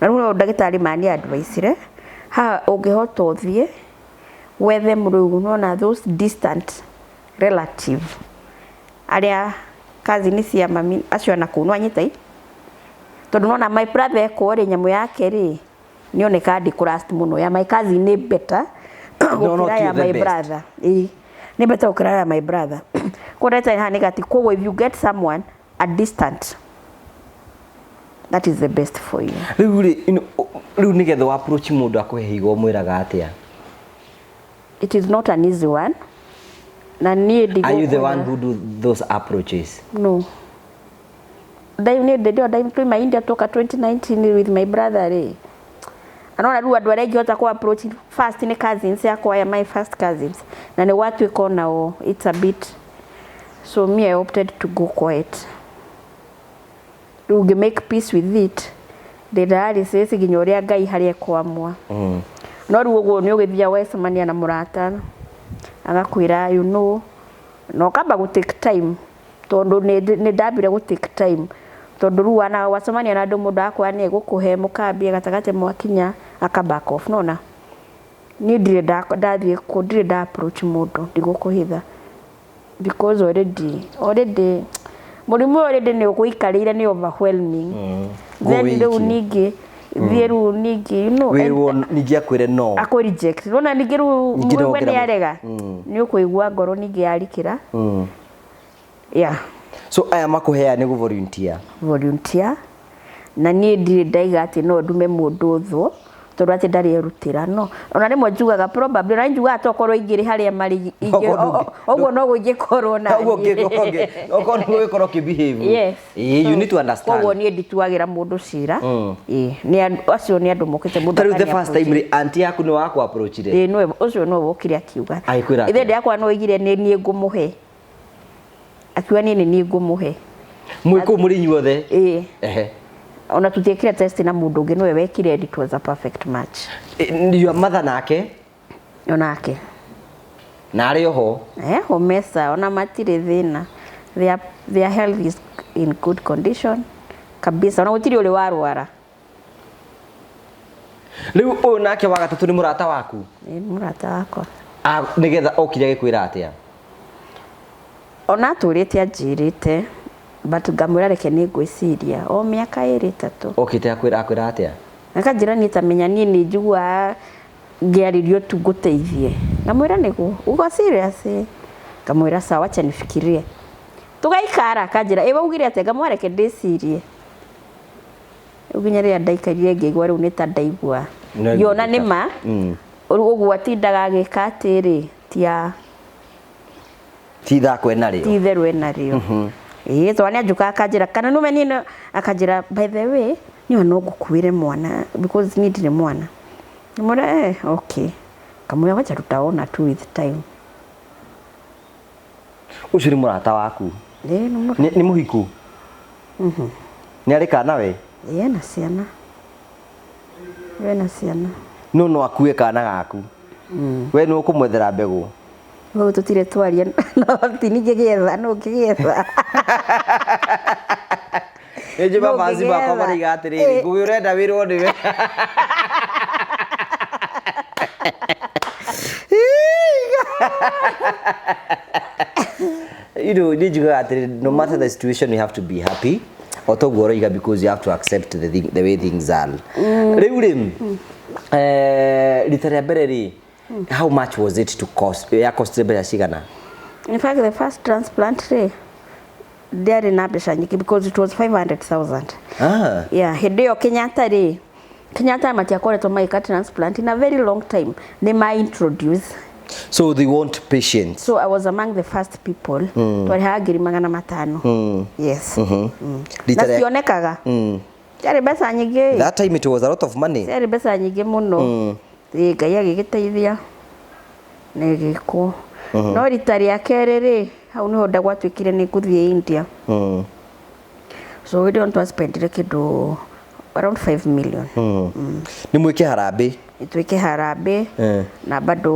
Na rĩu no ndagĩtarĩ mani advice haha ũngĩhota ũthiĩ wethe rĩu nona those distant relative arĩa cousin cia mami acio na kũu nĩwanyita i, tondũ nona my brother ekwo rĩ, nyamũ yake rĩ nĩoneka ndĩkũ-last mũno, ya my cousin nĩ better gũkĩra ya my brother. Ĩĩ nĩ better gũkĩra ya my brother. Koguo ndagĩtarĩ haha nĩ gati, koguo if you get someone a distant, that is the best for you. Rĩu rĩ, rĩu nĩgetha wa approach mũndũ akũhe higo ũmwĩraga atĩa? It is not an easy one. Na niĩ Are you the one who do those approaches? No. Niĩ ndĩ twĩ India twoka 2019 with my brother rĩ. Anona rĩu andũ arĩa ingĩhota kũ approach first nĩ cousins yakwa ya my first cousins. Na nĩ gwatuĩka onao it's a bit, so me I opted to go quiet. Rĩu ngĩ make peace with it. Ndĩ dialysis nginya ũrĩa Ngai harĩa ekwamua. No rĩu ũguo nĩ ũgĩthiaga ũgacemania na mũrata agakwĩra you know, na ũkamba gũ take time, tondũ nĩ ndambire gũ take time, tondũ rĩu wana wacemania na andũ mũndũ akwĩra nĩ egũkũhe, mũkambia gatagatĩ mwakinya aka back off. Nona niĩ ndirĩ ndathiĩ kũ, ndirĩ nda approach mũndũ, ndigũkũhitha, because already mũrimũ ũyũ already nĩ ũgũikarĩire, nĩ overwhelming. Then rĩu ningĩ thiĩ rĩu ningĩ you know, wĩrwo ningĩ akwĩre no, akũ reject, nona ningĩ rĩu we nĩ arega, nĩ ũkũigua ngoro ningĩ yarikĩra. Yeah. So aya makũheaga nĩ volunteer? Volunteer. Na niĩ ndirĩ ndaiga atĩ no ndume mũndũ ũthũ tondũ atĩ ndarĩ erutĩra, no ona rĩmwe njugaga probably ona njugaga tokorwo ingĩrĩ harĩa marĩ ũguo noguo ingĩkorwo na ũguo okorwo nĩ gũgĩkorwo ũkĩ-behave. Yes. You need to understand. Koguo niĩ ndituagĩra mũndũ cira. Ĩĩ nĩ acio nĩ andũ mokĩte mũndũ. Ta rĩu the first time rĩ, auntie yaku nĩ wakũ approachire? Ĩĩ, nĩwe ũcio, nĩwe wokire akiuga. Agĩkwĩra ithe ndĩakwa no oigire nĩ niĩ ngũmũhe, akiuga niĩ nĩ niĩ ngũmũhe. Mwĩ kũu mũrĩ inyuothe? Ĩĩ. Ona tutiekire test na mũndũ ũngĩ, nĩwe wekire and it was a perfect match. Your mother nake? Onake. Na arĩ oho? Eho mesa, ona matirĩ thĩna. Their health is in good condition kabisa, ona gũtirĩ ũrĩ warwara. Rĩu ũyũ nake wa gatatũ nĩ mũrata waku? Nĩ mũrata wakwa. Ah, nĩgetha okire agĩkwĩra atĩa? Ona atũrĩte anjĩrĩte, but ngamwĩra reke nĩ ngwĩciria o mĩaka ĩrĩ ĩtatũ. Okĩte akwĩra atĩa? Akanjĩra niĩ tamenya niĩ nĩ njiguaga ngĩarĩrio tu ngũteithie. Ngamwĩra nĩguo, uko serious? Ngamwĩra sawa, wacha nifikirie. Tũgaikara akanjĩra ĩ waugire atĩa? Ngamwĩra reke ndĩcirie. Rĩu nginya rĩrĩa ndaikarire ngĩigua rĩu nĩ ta ndaigua. Ngĩona nĩ ma ũguo atindaga agĩka atĩrĩ tia ti ithako enarĩo, ti itherũ enarĩo. Ĩĩ tondũ nĩ anjũkaga akanjĩra kana nũme niĩ akanjĩra by the way niĩ no ngũkuĩre mwana because niĩ ndirĩ mwana. Ngamwĩra eh okay. Ngamwĩra wacha tutaona tu with time. Ũcio nĩ mũrata waku? Ĩĩ nĩ mũrata. Nĩ mũhiku? Nĩ arĩ kana we? Ĩĩ ena ciana. Ena ciana. No no akue kana gaku. We nĩ ũkũmwethera mbegũ? Hau tũtirĩ twaria no ti ningĩgĩetha no ngĩgĩetha. Nĩ njũĩ mabaci makwa maraiga atĩrĩrĩ, Ngũgĩ ũrenda wĩrwo nĩwe. You know, nĩ njugaga atĩrĩrĩ, no matter the situation you have to be happy. O toguo ũroiga because you have to accept the thing, the way things are. Rĩu rĩ, rita rĩa mbere rĩ, how much was it to cost? Ya cost mbeca cigana? In fact, the first transplant rĩ, ndiarĩ na mbeca nyingĩ because it was 500,000. Ah. Yeah, hĩndĩ ĩyo Kenyatta rĩ, Kenyatta matiakoretwo magĩka transplant in a very long time. Nĩ ma introduce. So they want patients. So I was among the first people. Twarĩhaga 500,000. Yes. Na cionekaga. Ciarĩ mbeca nyingĩ. That time it was a lot of money. Ciarĩ mbeca nyingĩ mũno. Ĩĩ Ngai agĩgĩteithia na ĩgĩkwo. No rita rĩa kerĩ rĩ, hau nĩho ndagwatuĩkire nĩ ngũthiĩ India. So we don't want spendire kĩndũ around 5 million. Nĩ mwĩke harambĩ? Twĩke harambĩ na bado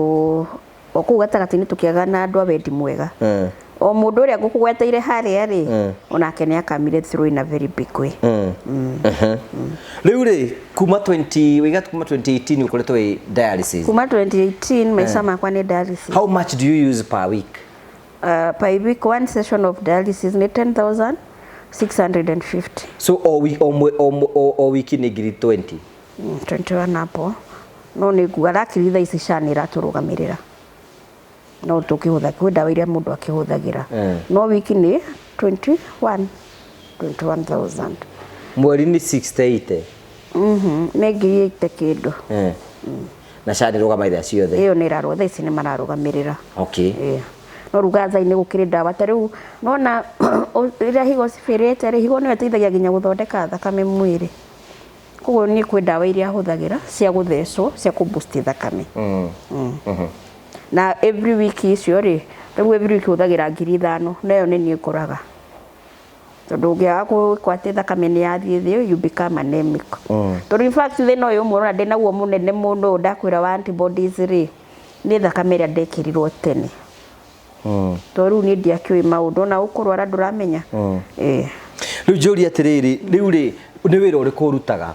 o kũu gatagatĩ-inĩ tũkĩaga na andũ a wendi mwega. O mũndũ ũrĩa ngũkũgweteire harĩa rĩ, onake nĩ akamire through in a very big way. Rĩu rĩ, kuma 20 wĩga kuma 2018 ũkoretwo wĩ dialysis. Kuma 2018 maica makwa nĩ dialysis. How much do you use per week? Per week one session of dialysis nĩ 10,650. So o week o wiki nĩ ngiri 20. 21 hapo. No nĩ nguga lakini thaa ici SHA nĩ ĩratũrũgamĩrĩra. No tũkĩhũtha kwĩ ndawa iria mũndũ akĩhũthagĩra. No wiki nĩ 21,000. Mweri nĩ 68. Nĩ ngiri 80 kĩndũ. Na SHA nĩ ĩrũgamagĩrĩra ciothe? Ĩyo nĩ ĩrarũga, thaa ici nĩ mararũgamĩrĩra. Okay. No ruga thaa inĩ gũkĩrĩ ndawa ta rĩu nona rĩrĩa higo cibĩrĩte rĩ, higo nĩyo ĩteithagia nginya gũthondeka thakame mwĩrĩ. Koguo niĩ kwĩ ndawa iria hũthagĩra cia gũthecwo cia kũ boost thakame. Na every week icio rĩ, rĩu every week hũthagĩra 5,000 na ĩyo nĩ niĩ ngũraga. Tondũ ũngĩaga gwĩkwo atĩ thakame nĩ yathiĩ thĩ, you become anemic. Tondũ in fact thĩna ũyũ ũmwe ũrona ndĩnaguo mũnene mũno ndakwĩra wa antibodies rĩ, nĩ thakame ĩrĩa ndekĩrirwo tene. Tondũ rĩu niĩ ndiakĩũĩ maũndũ ona ũkũrwara ndũramenya. Rĩu njũrie atĩrĩrĩ, rĩu rĩ, nĩ wĩra ũrĩkũ ũrutaga?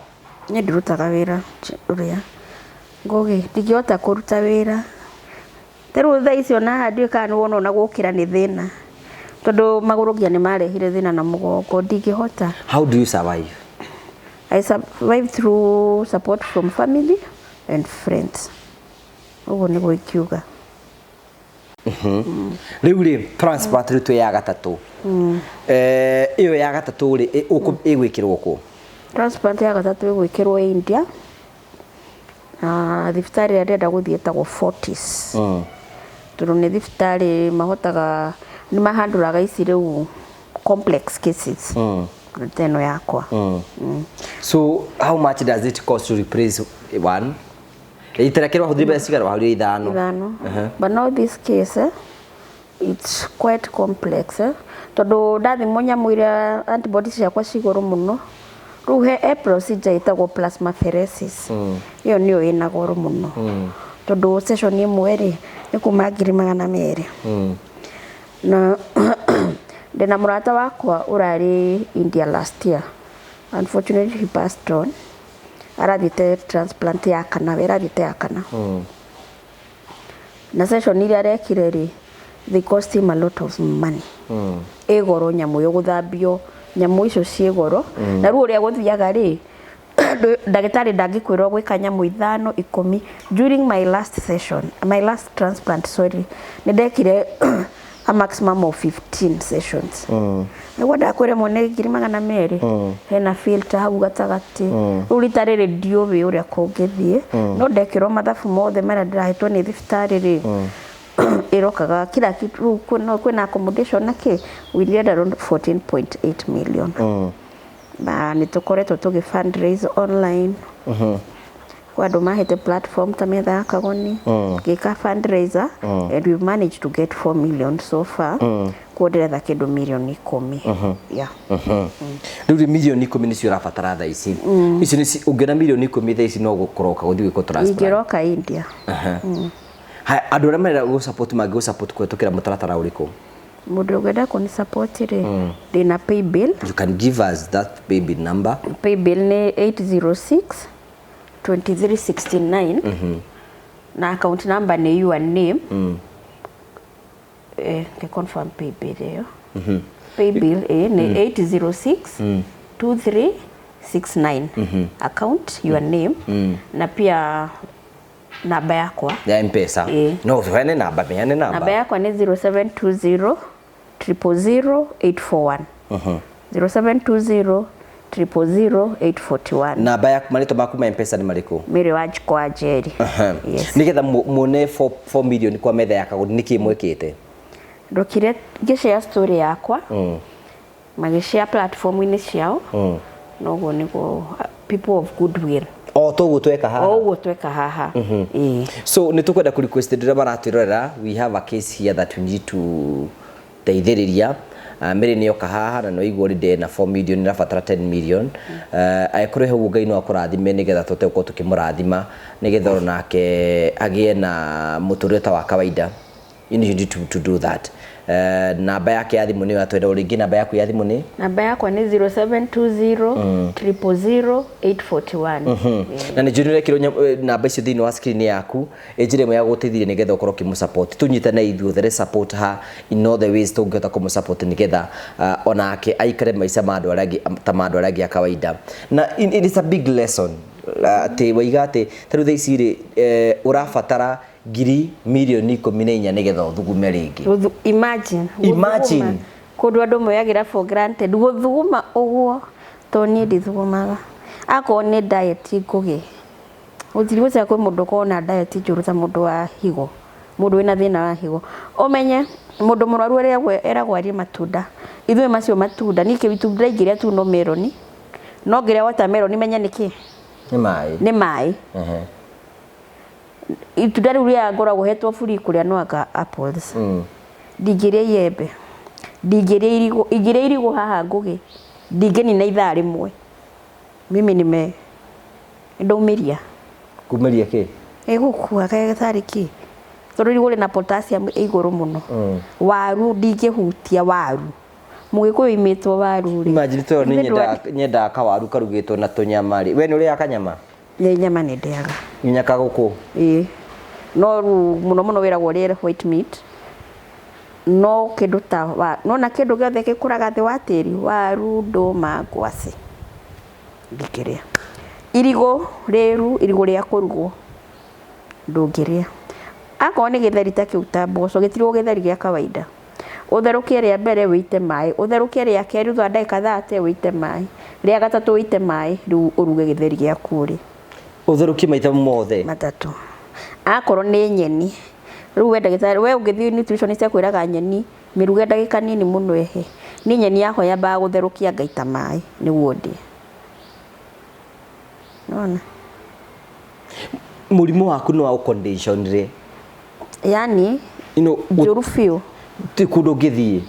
Niĩ ndirutaga wĩra ũrĩa Ngũgĩ, ndingĩhota kũruta wĩra. Ta rĩu thaa ici ona haha ndiũĩ kana nĩ wona ona gũkĩra nĩ thĩna. Tondũ magũrũ nginya nĩ marehire thĩna na mũgongo, ndingĩhota. How do you survive? I survive through support from family and friends. Ũguo nĩguo ingiuga. Rĩu rĩ, transplant rĩu twĩ ya gatatũ. Ĩyo ya gatatũ rĩ, ĩgwĩkĩrwo kũ? Transplant ya gatatũ ĩgwĩkĩrwo India. Na thibitarĩ ĩrĩa ndĩrenda gũthiĩ ĩtagwo Fortis. Tondũ nĩ thibitarĩ mahotaga, nĩ mahandũraga ici rĩu complex cases. Ta ĩno yakwa. So how much does it cost to replace one? Rita rĩa kerĩ wahũthĩrire mbeca cigana? Wahũthĩrire ithano. Ithano. But now this case, it's quite complex. Tondũ ndathimwo nyamũ iria antibodies ciakwa ci igũrũ mũno. Rĩu he procedure ĩtagwo plasmapheresis. Ĩyo nĩyo ĩna goro mũno. Tondũ session ĩmwe rĩ nĩ kuma 200,000. Na ndĩna mũrata wakwa ũrarĩ India last year, unfortunately he passed on. Arathiĩte transplant ya kana, we arathiĩte ya kana. Na session iria arekire rĩ, they cost him a lot of money. Ĩ goro nyamũ ĩyo gũthambio, nyamũ icio ciĩ goro. Na rĩu ũrĩa gũthiaga rĩ, ndagĩtarĩ ndangĩkwĩra gwĩka nyamũ ithano 10. During my last session, my last transplant, sorry, nĩ ndekire a maximum of 15 sessions. Nĩguo ndakwĩra mwene 200,000. Hena filter hau gatagatĩ. Rĩu rita rĩrĩ ndiũĩ ũrĩa kũngĩthiĩ, no ndekĩrwo mathabu mothe marĩa ndĩrahetwo nĩ thibitarĩ rĩ, ĩrokaga kila kitu. Rĩu kwĩna accommodation na kĩ, we need around 14.8 million. Na nĩ tũkoretwo tũgĩ fundraise online kwa andũ mahete platform ta metha ya Kagoni, ngĩka fundraiser, and we managed to get 4 million so far. Kuo ndĩretha kĩndũ mirioni 10, yeah. Rĩu rĩ, 10 mirioni nĩcio ũrabatara thaa ici? Icio nĩ ũngĩona 10 mirioni thaa ici, no gũkoroka gũthiĩ gwĩkwo transplant? Ingĩroka India. Haya, andũ arĩa marenda gũ support mangĩ gũ support kũhetũkĩra mũtaratara ũrĩkũ? Mũndũ ũngĩenda kũni support rĩ, ndĩna paybill. You can give us that paybill number. Paybill nĩ 806 2369, na account number nĩ your name. Ke confirm paybill ĩyo. Paybill nĩ 806 2369, account your name, na pia namba yakwa ya Mpesa. Ĩĩ. No heane namba, heane namba namba. Yakwa nĩ 0720 000 841, 0720 000 841. Namba yaku, marĩtwa maku ma Mpesa nĩ marĩkũ? Mary Wanjikũ wa Njeri. Yes. Nĩgetha muone 4 million kwa metha ya Kagoni, nĩkĩ mwĩkĩte? Ndokire ngĩshare story yakwa, magĩshare platform-inĩ ciao, noguo nĩguo people of goodwill. O toguo tweka haha. O ũguo tweka haha, ĩĩ. So nĩ tũkwenda kũ request ndĩrĩa maratwĩrorera, we have a case here that we need to teithĩrĩria. Mary nĩ oka haha na no igua already ena 4 million, ĩrabatara 10 million. Angĩkorwo hau Ngai no akũrathime nĩgetha tũhote gũkorwo tũkĩmũrathima, nĩgetha onake agĩe na mũtũrĩre ta wa kawaida. You need to do that. Namba yake ya thimũ nĩyo atwenda o rĩngĩ. Namba yaku ya thimũ nĩ? Namba yakwa nĩ 0720 000 841. Na nä njå nä rekirwo namba icio thĩinĩ wa screen yaku, ĩ njĩra ĩmwe ya gũteithĩrĩria nĩgetha ũkorwo ũkĩmũ-support. Tũnyitane ithuothe, let's support her in all the ways tũngĩhota kũmũ-support, nĩgetha onake aikare maica ma andũ arĩa angĩ, ta ma andũ arĩa angĩ a kawaida. Na it is a big lesson atĩ waiga atĩ ta rĩu thaa ici rĩ, ũrabatara 14,000,000 nĩgetha ũthugume rĩngĩ. Imagine. Imagine. Gũthuguma. Kũndũ andũ moyagĩra for granted gũthuguma ũguo, to niĩ ndithugumaga. Akorwo nĩ diet ngũgĩ gũtirĩ gũcaya, kwĩ mũndũ ũkoragwo na diet njũru ta mũndũ wa higo, mũndũ wĩna thĩna wa higo. Ũmenye mũndũ mũrwaru eragwo arĩe matunda. Ithuĩ macio matunda, niĩ itunda ingĩrĩa tu no meroni. No ngĩrĩa watermelon menye nĩ kĩ? Nĩ maĩ. Nĩ maĩ. Itunda rĩu rĩa ngoragwo hetwo free kũrĩa no anga apples. Ndingĩrĩa iembe, ndingĩrĩa irigũ. Ingĩrĩa irigũ haha ngũgĩ ndingĩnina ithaa rĩmwe. Mimi nime ndaumĩria. Kumĩria kĩ? Ĩgũkua gatarĩ kĩ, tondũ irigũ rĩna potassium ĩ igũrũ mũno. Waru ndingĩhutia waru. Mũgĩkũyũ imĩtwo waru rĩ. Imagine, to nĩ Ithuĩ nyendaga kawaru karugĩtwo na tũnyama rĩ. We nĩ ũrĩaga kanyama? Nĩ nyama nĩ ndĩaga. Nginya kagũkũ? Ĩĩ, no rĩu mũno mũno wĩragwo ũrĩe white meat, no kĩndũ ta wa nona kĩndũ gĩothe gĩkũraga thĩ wa tĩri, waru, ndũma, ngwacĩ, ndingĩrĩa. Irigũ rĩru, irigũ rĩa kũrugwo ndũngĩrĩa. Akorwo nĩ gĩtheri ta kĩu, ta mboco, gĩtirĩ gĩtheri gĩa kawaida. Ũtherũkie rĩa mbere wĩite maĩ, ũtherũkie rĩa kerĩ thutha wa ndagĩka 30 wĩite maĩ, rĩa gatatũ wĩite maĩ, rĩu ũruge gĩtheri gĩaku ũrĩe. Ũtherũkie maita mothe? Matatũ. Akorwo nĩ nyeni rĩu, we ndagĩtarĩ, we ũngĩthiĩ nutritionist akwĩraga nyeni mĩruge ndagĩka nini mũno ĩhĩe. Niĩ nyeni yakwa nyambaga gũtherũkia ngaita maĩ nĩguo ndĩe. Nĩwona? Mũrimũ waku nĩ wa condition rĩ? Yani njũru biũ. Ti kũndũ ũngĩthiĩ.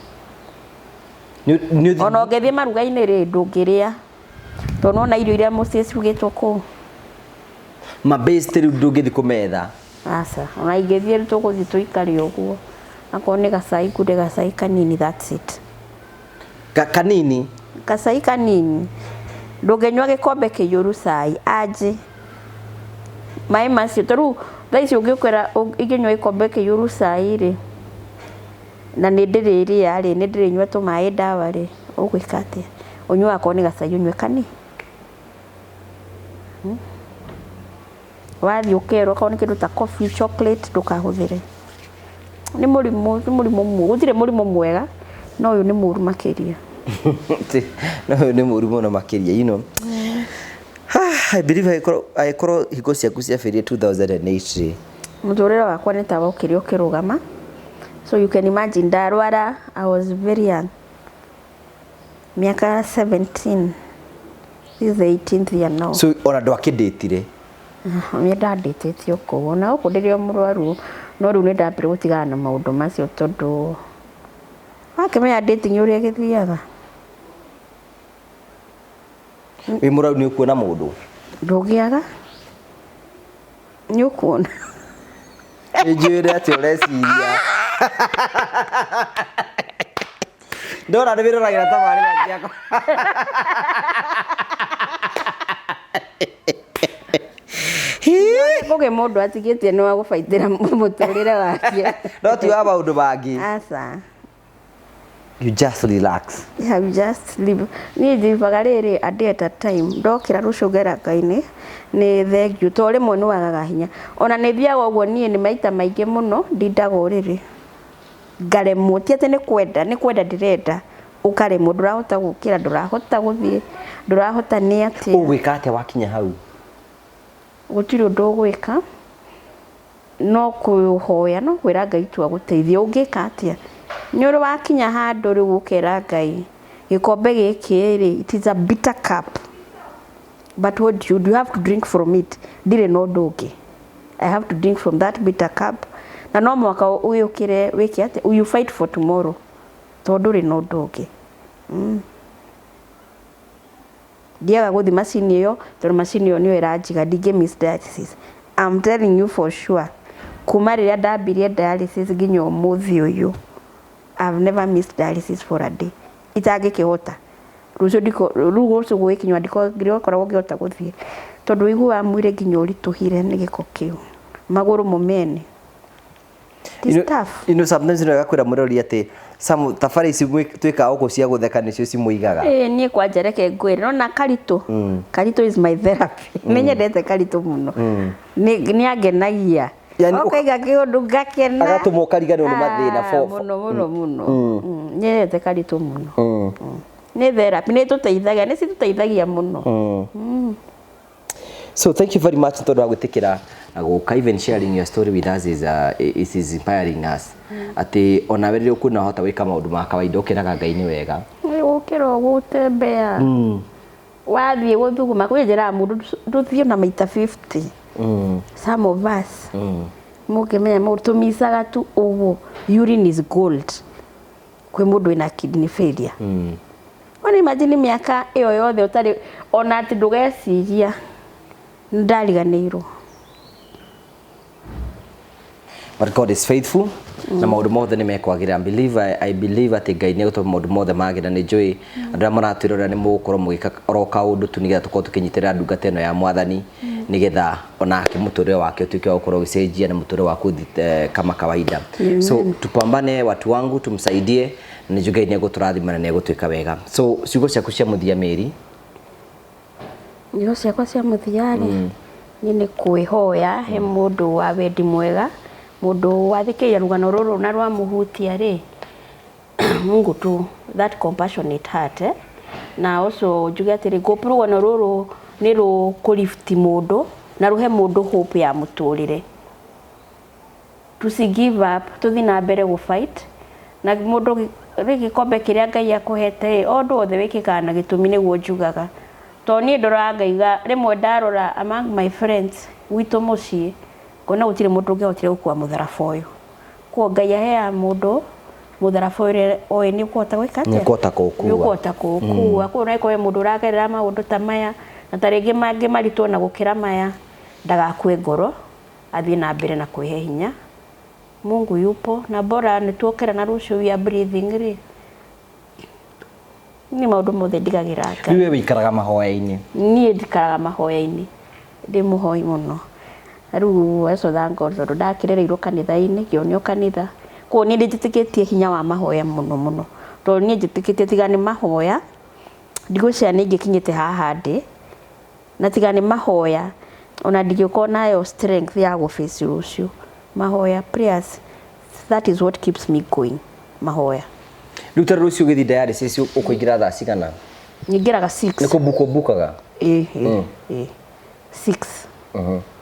Ona ũngĩthiĩ maruga-inĩ rĩ, ndũngĩrĩa, tondũ nĩwona irio iria mũciĩ cirugĩtwo kũu. Ma base rĩu ndũngĩthiĩ kũmetha. Aca, ona ingĩthiĩ tũgũthiĩ tũikare ũguo. Akorwo nĩ gacai ngunde gacai kanini, that's it. Kanini? Gacai kanini. Ndũngĩnyua gĩkombe kĩiyũru cai, anjĩ. Maĩ macio, ta rĩu thaa ici ũngĩkwĩra ingĩnyua gĩkombe kĩiyũru cai rĩ, na nĩ ndĩrĩrĩa rĩ, nĩ ndĩrĩnyua tũmaĩ ndawa rĩ, ũgwĩka atĩa? Ũnyuaga akorwo nĩ gacai ũnyue kanini. Wathiĩ ũkerwo akorwo nĩ kĩndũ ta coffee, chocolate ndũkahũthĩre. Nĩ mũrimũ, nĩ mũrimũ mũũru, gũtirĩ mũrimũ mwega, no ũyũ nĩ mũũru makĩria. No ũyũ nĩ mũũru mũno makĩria, you know. I believe angĩkorwo hingo ciaku ciambĩrĩirie 2008 rĩ. Mũtũrĩre wakwa nĩ ta wokire ũkĩrũgama. So you can imagine ndarwara, I was very young. Mĩaka 17. This is the 18th year now. So ona ndwakĩndĩtire? Nĩ ndandĩtĩtio kũu. Ona gũkũ ndĩrĩ o mũrwaru, no rĩu nĩ ndambire gũtigana na maũndũ macio tondũ wakĩmenya dating ũrĩa ĩgĩthiaga. Wĩ mũrwaru nĩ ũkuona mũndũ? Ndũngĩaga. Nĩ ũkuona. Nĩ njũĩ atĩ ũreciria. Ndona nĩ wĩroragĩra tabarĩra ciakwa. Kũgĩ mũndũ atigĩtie nĩ wa gũbaitĩra mũtũrĩre wake. No ti wa maũndũ mangĩ. Aca. You just relax. Yeah, you just live. Niĩ njivaga rĩrĩ a day at a time. Ndokĩra rũciũ ngera Ngai nĩ thengiũ tondũ rĩmwe nĩ wagaga hinya. Ona nĩ thiaga ũguo niĩ nĩ maita maingĩ mũno ndindaga ũrĩrĩ. Ngaremwo ti atĩ nĩ kwenda, nĩ kwenda ndĩrenda. Ũkaremwo ndũrahota gũkĩra, ndũrahota gũthiĩ, ndũrahota nĩ atĩa. Ũgwĩka atĩa wakinya hau? Gũtirĩ ũndũ ũgwĩka. No kũhoya, no kwĩra Ngai tu agũteithie. Ũngĩka atĩa? Nĩ ũrĩ wakinya handũ rĩu ũkera Ngai gĩkombe gĩkĩ rĩ, it is a bitter cup. But what do you do? You have to drink from it. Ndirĩ na ũndũ ũngĩ. I have to drink from that bitter cup. Na no mũhaka ũgĩũkĩre wĩke atĩa? You fight for tomorrow. Tondũ ndũrĩ na ũndũ ũngĩ. Ndiaga gũthiĩ macini ĩyo tondũ macini ĩyo nĩyo ĩranjiga, ndingĩ miss dialysis. I'm telling you for sure. Kuma rĩrĩa ndambirie dialysis nginya ũmũthĩ ũyũ, I've never missed dialysis for a day. Itangĩkĩhota. Rũciũ ndiko, rĩu rũciũ gũgĩkinywa ndikoragwo ngĩhota gũthiĩ. Tondũ ũiguaga mwĩrĩ nginya ũritũhire nĩ gĩko kĩu. Magũrũ mo mene. It is tough. You know, sometimes nĩ wega kwĩra mũrori atĩ some thabarĩ ici twĩkaga gũkũ cia gũtheka nĩcio cimũigaga. Ĩĩ niĩ kwanja reke ngwĩre nona Karitũ. Karitũ is my therapy. Nĩ nyendete Karitũ mũno. Nĩ angenagia. Yani Okaiga kĩũndũ ngakena. Agatũma ũkariganĩrwo nĩ mathĩna Mũno mũno mũno. Nyendete Karitũ mũno. Nĩ therapy, nĩ ĩtũteithagia, nĩ citũteithagia mũno. So thank you very much tondũ wa gwĩtĩkĩra gũka, even sharing your story with us is it is inspiring us. Atĩ onawe rĩrĩa ũkuona wahota gwĩka maũndũ ma kawaida ũkĩraga Ngai nĩ wega. Nĩ gũkĩra ũguo gũtembea. Wathiĩ gũthuguma kwĩ njĩraga mũndũ ndũthiĩ na maita 50. Some of us. Mũngĩmenya mũndũ tũmicaga tu ũguo. Urine is gold. Kwĩ mũndũ wĩna kidney failure. Ona imagine mĩaka ĩyo yothe ũtarĩ ona atĩ ndũgeciria nĩndariganĩirwo. But God is faithful na maũndũ mothe nĩ mekwagĩrĩra. I believe atĩ Ngai nĩ egũtũma maũndũ mothe magĩrĩre. Nĩ njũĩ andũ arĩa maratwĩrorera nĩ mũgũkorwo mũgĩka oro kaũndũ tu nĩgetha tũkorwo tũkĩnyitĩrĩra ndungata ĩno ya Mwathani nĩgetha onake mũtũrĩre wake ũtuĩke wa gũkorwo ũgĩcenjia na mũtũrĩre waku ũthiĩ kama kawaida. So tupambane watu wangu, tumsaidie na nĩ njũĩ Ngai nĩ egũtũrathima na nĩ egũtwĩka wega. So ciugo ciaku cia mũthia Mary? Ciugo ciakwa cia mũthia rĩ, niĩ nĩ kwĩhoya he mũndũ wa wendi mwega, mũndũ wathikĩrĩria rũgano rũrũ na rwamũhutia rĩ, Mungu tu that compassionate heart eh? Na also njuge atĩrĩ, ngũpu rũgano rũrũ nĩ rũkũlift mũndũ na rũhe mũndũ hope ya mũtũrĩre. Tusi give up, tũthiĩ na mbere gũ fight na mũndũ rĩ gĩkombe kĩrĩa Ngai akũhete o ũndũ wothe wĩkĩkaga na gĩtũmi nĩguo njugaga. Tondũ niĩ ndoraga ngaiga rĩmwe ndarora among my friends gwitũ mũciĩ ngona gũtirĩ mũndũ ũngĩahotire gũkua mũtharaba ũyũ. Koguo Ngai aheaga mũndũ mũtharaba ũrĩa oĩ nĩ ũkũhota gwĩka atĩa? Nĩ ũkũhota kũũkua. Nĩ ũkũhota kũũkua. Koguo no ĩkorwo mũndũ ũragerera maũndũ ta maya na ta rĩngĩ mangĩ maritũ ona gũkĩra maya ndagakue ngoro. Athiĩ na mbere na kwĩhe hinya. Mungu yupo na bora nĩ tuokĩra na rũciũ, we are breathing rĩ, niĩ maũndũ mothe ndigagĩra Ngai. Rĩu we wĩikaraga mahoya-inĩ? Niĩ ndikaraga mahoya-inĩ, ndĩ mũhoi mũno. Na rĩu also thank God tondũ ndakĩrereirwo kanitha-inĩ, ngĩonio kanitha. Koguo niĩ nĩ njĩtĩkĩtie hinya wa mahoya mũno mũno, tondũ niĩ njĩtĩkĩtie tiga nĩ mahoya ndigwĩciria nĩ ingĩkinyĩte haha ndĩ, na tiga nĩ mahoya ona ndingĩkorwo nayo strength ya gũ face rũciũ. Mahoya, prayers, that is what keeps me going, mahoya. Rĩu ta rũciũ ũgĩthiĩ dialysis ũkũingĩra thaa cigana? Nyingĩraga 6. Nĩ kũbuka ũbukaga? Ĩ, 6,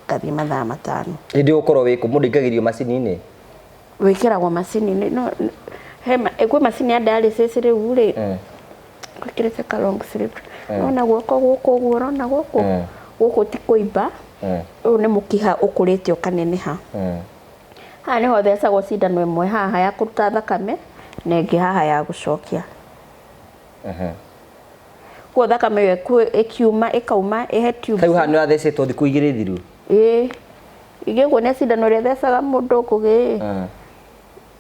ngathiĩ mathaa 5. Hĩndĩ ĩyo ũkorwo wĩkũ? Mũndũ aingagĩrio macini-inĩ? Wĩkĩragwo macini-inĩ, no kwĩ macini ya dialysis rĩu rĩ, gwĩkĩrĩte ka long sleeve, ũrona guoko gũkũ ũguo, ũrona gũkũ gũkũ ti kũimba, ũyũ nĩ mũkiha ũkũrĩte ũkaneneha. Haha nĩho thecagwo cindano ĩmwe haha ya kũruta thakame na ĩngĩ haha ya gũcokia. Koguo thakame ĩyo ĩkiuma ĩkauma ĩhe tubes. Rĩu haha nĩ ũrathecetwo thikũ 2 thiru? Ĩĩ, ingĩkuonia cindano ĩrĩa ĩthecaga mũndũ ngũgĩ,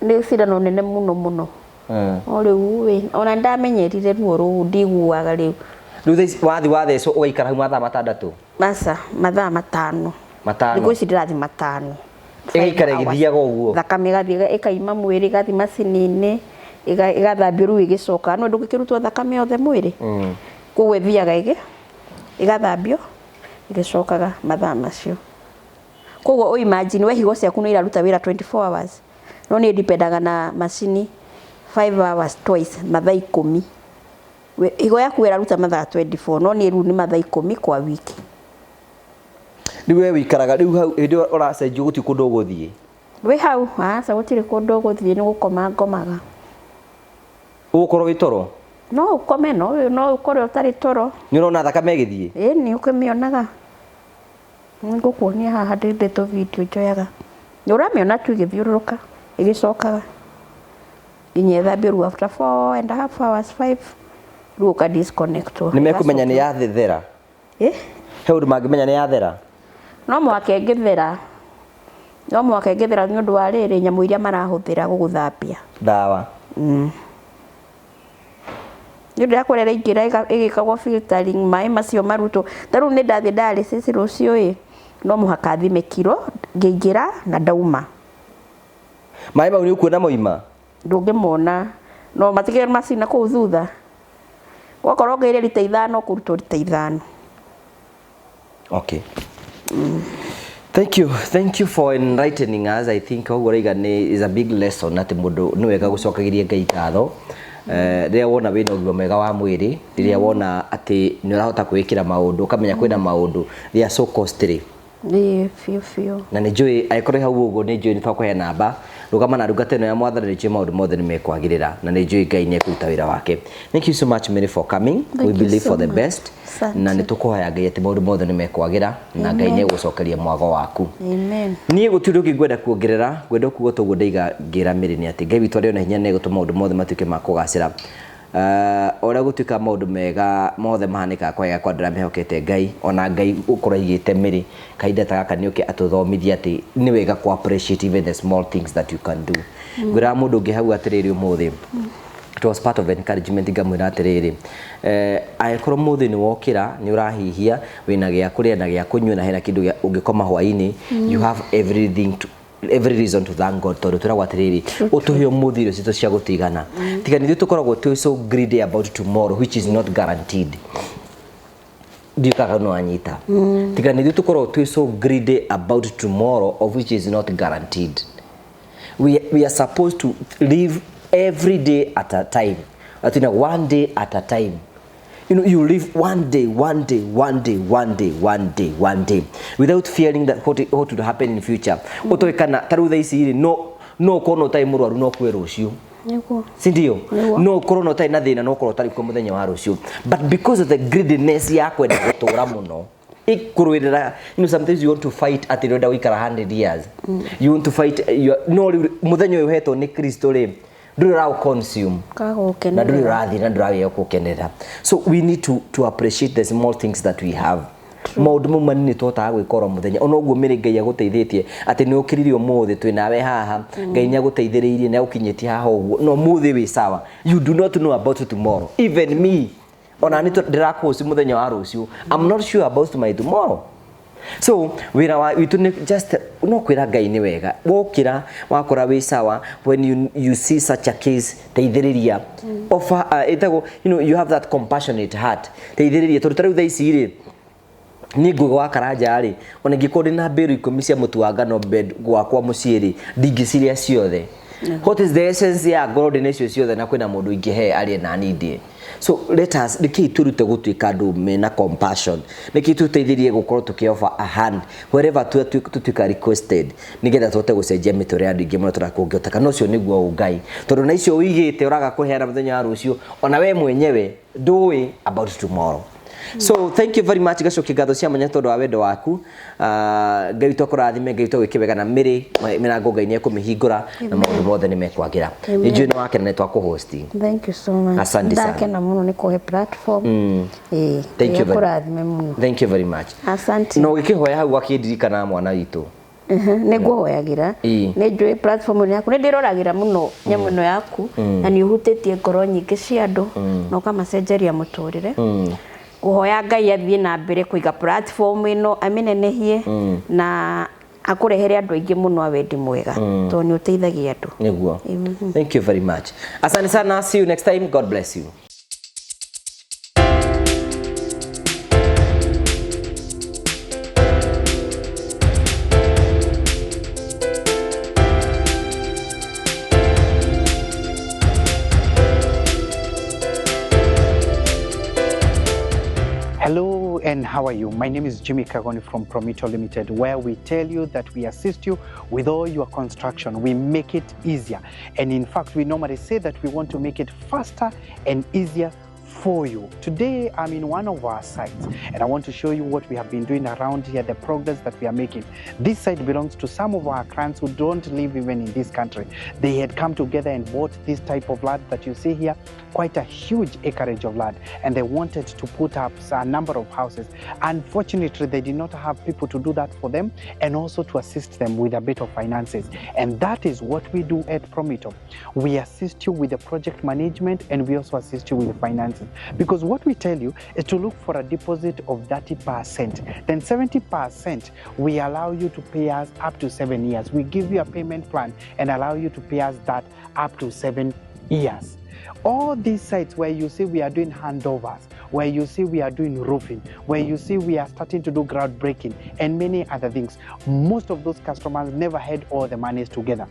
nĩ cindano nene mũno mũno. No rĩu ĩ, ona nĩndamenyerire ruo rũu, ndiguaga rĩu. Rĩu thaa ici wathi wathecwo ũgaikara hau mathaa 6? Aca, mathaa 5. 5. Thikũ ici ndĩrathiĩ 5. Ĩgaikara ĩgĩthiaga ũguo? Thakame ĩgathiĩ ĩkaima mwĩrĩ, ĩgathiĩ macini-inĩ, ĩgathambio rĩu ĩgĩcoka. No ndũngĩkĩrutwo thakame yothe mwĩrĩ. Koguo ĩthiaga ĩgathambio ĩgĩcokaga mathaa macio. Koguo ũ imagine we higo ciaku nĩ iraruta wĩra 24 hours. No niĩ ndipendaga na macini 5 hours twice, mathaa 10. Higo yaku ĩraruta mathaa 24, no niĩ rĩu nĩ mathaa 10 kwa wiki. Rĩu we wĩikaraga rĩu hau hĩndĩ ĩyo ũracenjio gũtirĩ kũndũ ũgũthiĩ? Wĩ hau, aca, gũtirĩ kũndũ ũgũthiĩ, nĩ gũkoma ngomaga. Ũgũkorwo wĩ toro? No ũkome, no ũkorwo ũtarĩ toro. Nĩ ũrona thakame ĩgĩthiĩ? Ĩĩ, nĩ ũkĩmĩonaga. Nĩngũkuonia haha ndĩ tũ video njoyaga. Nĩ ũramĩona tu ĩgĩthiũrũrũka ĩgĩcokaga nginya ĩthambio rĩu after 4.5 hours, 5, rĩu ũka disconnect. Nĩ mekũmenya nĩ yathera? Ĩ? He ũndũ mangĩmenya nĩ yathera? No mũhaka ĩngĩthera. No mũhaka ĩngĩthera nĩ ũndũ wa rĩrĩ, nyamũ iria marahũthĩra gũgũthambia. Ndawa. Nĩ ũndũ ya kũrĩa ĩraingĩra ĩgĩkagwo filtering, maĩ macio marutwo. Ta rĩu nĩ ndathiĩ dialysis rũciũ ĩ, no mũhaka thime kiro ngĩingĩra na ndauma. Maĩ mau nĩ ũkuona moima? Ndũngĩmona. No matigĩre macina kũu thutha. Wakorwo ũngĩire rita 5, ũkũrutwo rita 5. Okay. Thank you. Thank you for enlightening us. I think ũguo ũraiga nĩ is a big lesson atĩ mũndũ nĩ wega gũcokagĩria Ngai ngatho. Rĩrĩa wona wĩna ũgima mwega wa mwĩrĩ, rĩrĩa wona atĩ nĩ ũrahota kwĩĩkĩra maũndũ, ũkamenya kwĩna maũndũ, they are so costly. Ĩĩ, biũ biũ. Na nĩ njũĩ angĩkorwo hau ũguo, nĩ njũĩ nĩ twakũhe namba, rũgama na ndungata ĩno ya Mwathani, nĩ njũĩ maũndũ mothe nĩ mekwagĩrĩra na nĩ njũĩ Ngai nĩ ekũruta wĩra wake. Thank you so much, Mary, for coming. Thank We you believe so for the much. best. Asante. Na nĩ tũkũhoya Ngai atĩ maũndũ mothe nĩ mekwagĩra na Ngai nĩ egũcokeria mwago waku. Amen. Niĩ gũtirĩ ũngĩ ngwenda kuongerera, ngwenda kuga toguo ndaiga ngĩra Mary nĩ atĩ Ngai witũ arĩ ona hinya nĩ egũtũma maũndũ mothe matuĩke ma kũgacĩra. O ũrĩa gũtuĩka maũndũ mega mothe mahanĩkaga kwa wega kwa andũ arĩa mehokete Ngai, ona Ngai gũkorwo aigĩte Mary kahinda ta gaka nĩ oke atũthomithie atĩ nĩ wega kũ appreciate even the small things that you can do. Ngwĩraga mũndũ ũngĩ hau atĩrĩrĩ ũmũthĩ, it was part of encouragement, ngamwĩra atĩrĩrĩ, angĩkorwo mũthĩ nĩ wokĩra, nĩ ũrahihia, wĩna gĩa kũrĩa na gĩa kũnyua na hena kĩndũ gĩa ũngĩkoma hwaĩ-inĩ, you have everything to, every reason to thank God, tondũ twĩragwo atĩrĩrĩ, ũtũhe ũmũthĩ irio citũ cia gũtũigana. Tiga nĩ ithuĩ tũkoragwo twĩ so greedy about tomorrow, which is not guaranteed. Ndiũkaga no anyita. Tiga nĩ ithuĩ tũkoragwo twĩ so greedy about tomorrow, of which is not guaranteed. We are supposed to live every day at a time. Atina one day at a time. You know, you live one day, one day, one day, one day, one day, one day, without fearing that what would happen in future. Ũtoĩ kana ta rĩu thaa ici rĩ, no ũkorwo na ũtarĩ mũrwaru no ũkue rũciũ. Nĩguo. Si ndio? Nĩguo. No ũkorwo na ũtarĩ na thĩna no ũkorwo ũtarĩ kuo mũthenya wa rũciũ. But because of the greediness ya kwenda gũtũra mũno, ĩkũrũĩrĩra, you know, sometimes you want to fight atĩ ũrenda gũikara 100 years. You want to fight, you are, no rĩu mũthenya ũyũ ũhetwo nĩ Kristo rĩ, ndũrĩ ũraũ consume. Kaga gũkenerera. Na ndũrĩ ũrathiĩ na ndũragĩa gũkenerera. So we need to appreciate the small things that we have. Maũndũ mau manini tũhotaga gwĩka oro mũthenya ona ũguo mĩrĩ Ngai agũteithĩtie atĩ nĩ ũkĩrire ũmũthĩ twĩ nawe haha, Ngai nĩ agũteithĩrĩirie, nĩ agũkinyĩtie haha ũguo, no ũmũthĩ wĩ sawa. You do not know about tomorrow. Even me, ona nĩ ndĩrakũhost mũthenya wa rũciũ, I'm not sure about my tomorrow. So wĩra wa witũ nĩ just no kwĩra Ngai nĩ wega wokĩra wakora wĩ sawa. When you see such a case, teithĩrĩria, offer, ĩtagwo, you have that compassionate heart, teithĩrĩria, tondũ ta rĩu thaa ici rĩ, niĩ ngũgĩ wa Karanja rĩ, ona ingĩkorwo ndĩ na mbĩrũ 10 cia mũtu wa ngano bed gwakwa mũciĩ rĩ, ndingĩcirĩa ciothe. What is the essence ya ngorwo ndĩ nacio ciothe na kwĩna mũndũ ingĩhe arĩe na niĩ ndĩe? So let us, nĩkĩĩ twĩrute gũtuĩka andũ mena compassion, nĩkĩĩ tũteithĩrie gũkorwo tũkĩ offer a hand wherever tũtuĩka requested, nĩgetha tũhote gũcenjia mĩtũrĩre ya andũ aingĩ mũno tũrakũngĩhoteka. Na ũcio nĩguo ũngai, tondũ na icio ũigĩte ũraga kũheana mũthenya wa rũciũ, ona we mwenyewe ndũĩ about tomorrow. So thank you very much, gacokia ngatho cia mwanya tondũ wa wendo waku. Ngai witũ akũrathime, Ngai witũ agwĩke wega, na mĩrĩ mĩrango Ngai nĩ ekũmĩhingũra na maũndũ mothe nĩ mekwagĩra. Nĩ njũĩ nĩ wakena nĩ twakũhost. Thank you so much. Asante sana. Ndakena mũno nĩ kũhe platform. Thank you very- Akũrathime mũno. Thank you very much. Asante. Na ũgĩkĩhoya hau akĩndirikana mwana witũ. Nĩ ngũhoyagĩra. Nĩ njũĩ platform ĩno yaku, nĩ ndĩroragĩra mũno nyamũ ĩno yaku, na nĩ ũhutĩtie ngoro nyingĩ cia andũ na ũkamacenjeria mũtũrĩre. Ngũhoya Ngai athiĩ na mbere kũiga platform ĩno, amĩnenehie na akũrehere andũ aingĩ mũno a wendi mwega, tondũ nĩ ũteithagia andũ. Nĩguo. Thank you very much, asante sana. See you next time. God bless you. Hello and how are you? My name is Jimmy Kagoni from Promito Limited, where we tell you that we assist you with all your construction. We make it easier. And in fact, we normally say that we want to make it faster and easier for you. Today, I'm in one of our sites and I want to show you what we have been doing around here, the progress that we are making. This site belongs to some of our clients who don't live even in this country. They had come together and bought this type of land that you see here, quite a huge acreage of land, and they wanted to put up a number of houses. Unfortunately, they did not have people to do that for them and also to assist them with a bit of finances. And that is what we do at Promito. We assist you with the project management and we also assist you with the finances. Because what we tell you is to look for a deposit of 30%. Then 70% we allow you to pay us up to 7 years. We give you a payment plan and allow you to pay us that up to 7 years. All these sites where you see we are doing handovers, where you see we are doing roofing, where you see we are starting to do groundbreaking and many other things, most of those customers never had all the monies together.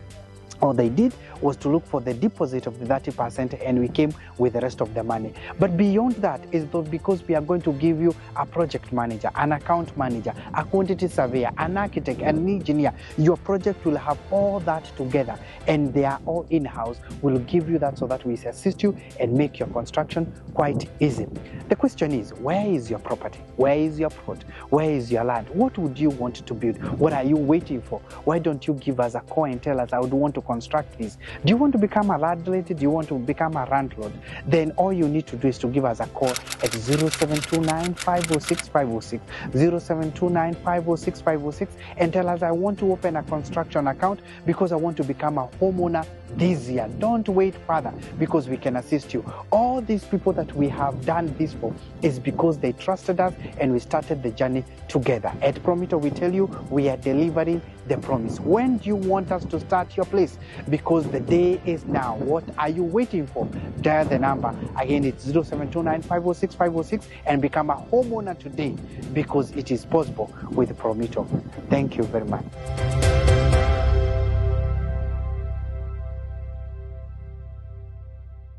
All they did was to look for the deposit of the 30% and we came with the rest of the money. But beyond that is though, because we are going to give you a project manager, an account manager, a quantity surveyor, an architect, an engineer. Your project will have all that together and they are all in-house. We'll give you that so that we assist you and make your construction quite easy. The question is, where is your property? Where is your plot? Where is your land? What would you want to build? What are you waiting for? Why don't you give us a call and tell us, I would want to construct this? Do you want to become a landlady? Do you want to become a landlord? Then all you need to do is to give us a call at 0729 506 506, 0729 506 506, and tell us, I want to open a construction account because I want to become a homeowner this year. Don't wait further, because we can assist you. All these people that we have done this for is because they trusted us and we started the journey together. At Promito, we tell you we are delivering the promise. When do you want us to start your place? Because the day is now. What are you waiting for? Dial the number. Again, it's 0729 506 506 and become a homeowner today, because it is possible with Promito. Thank you very much.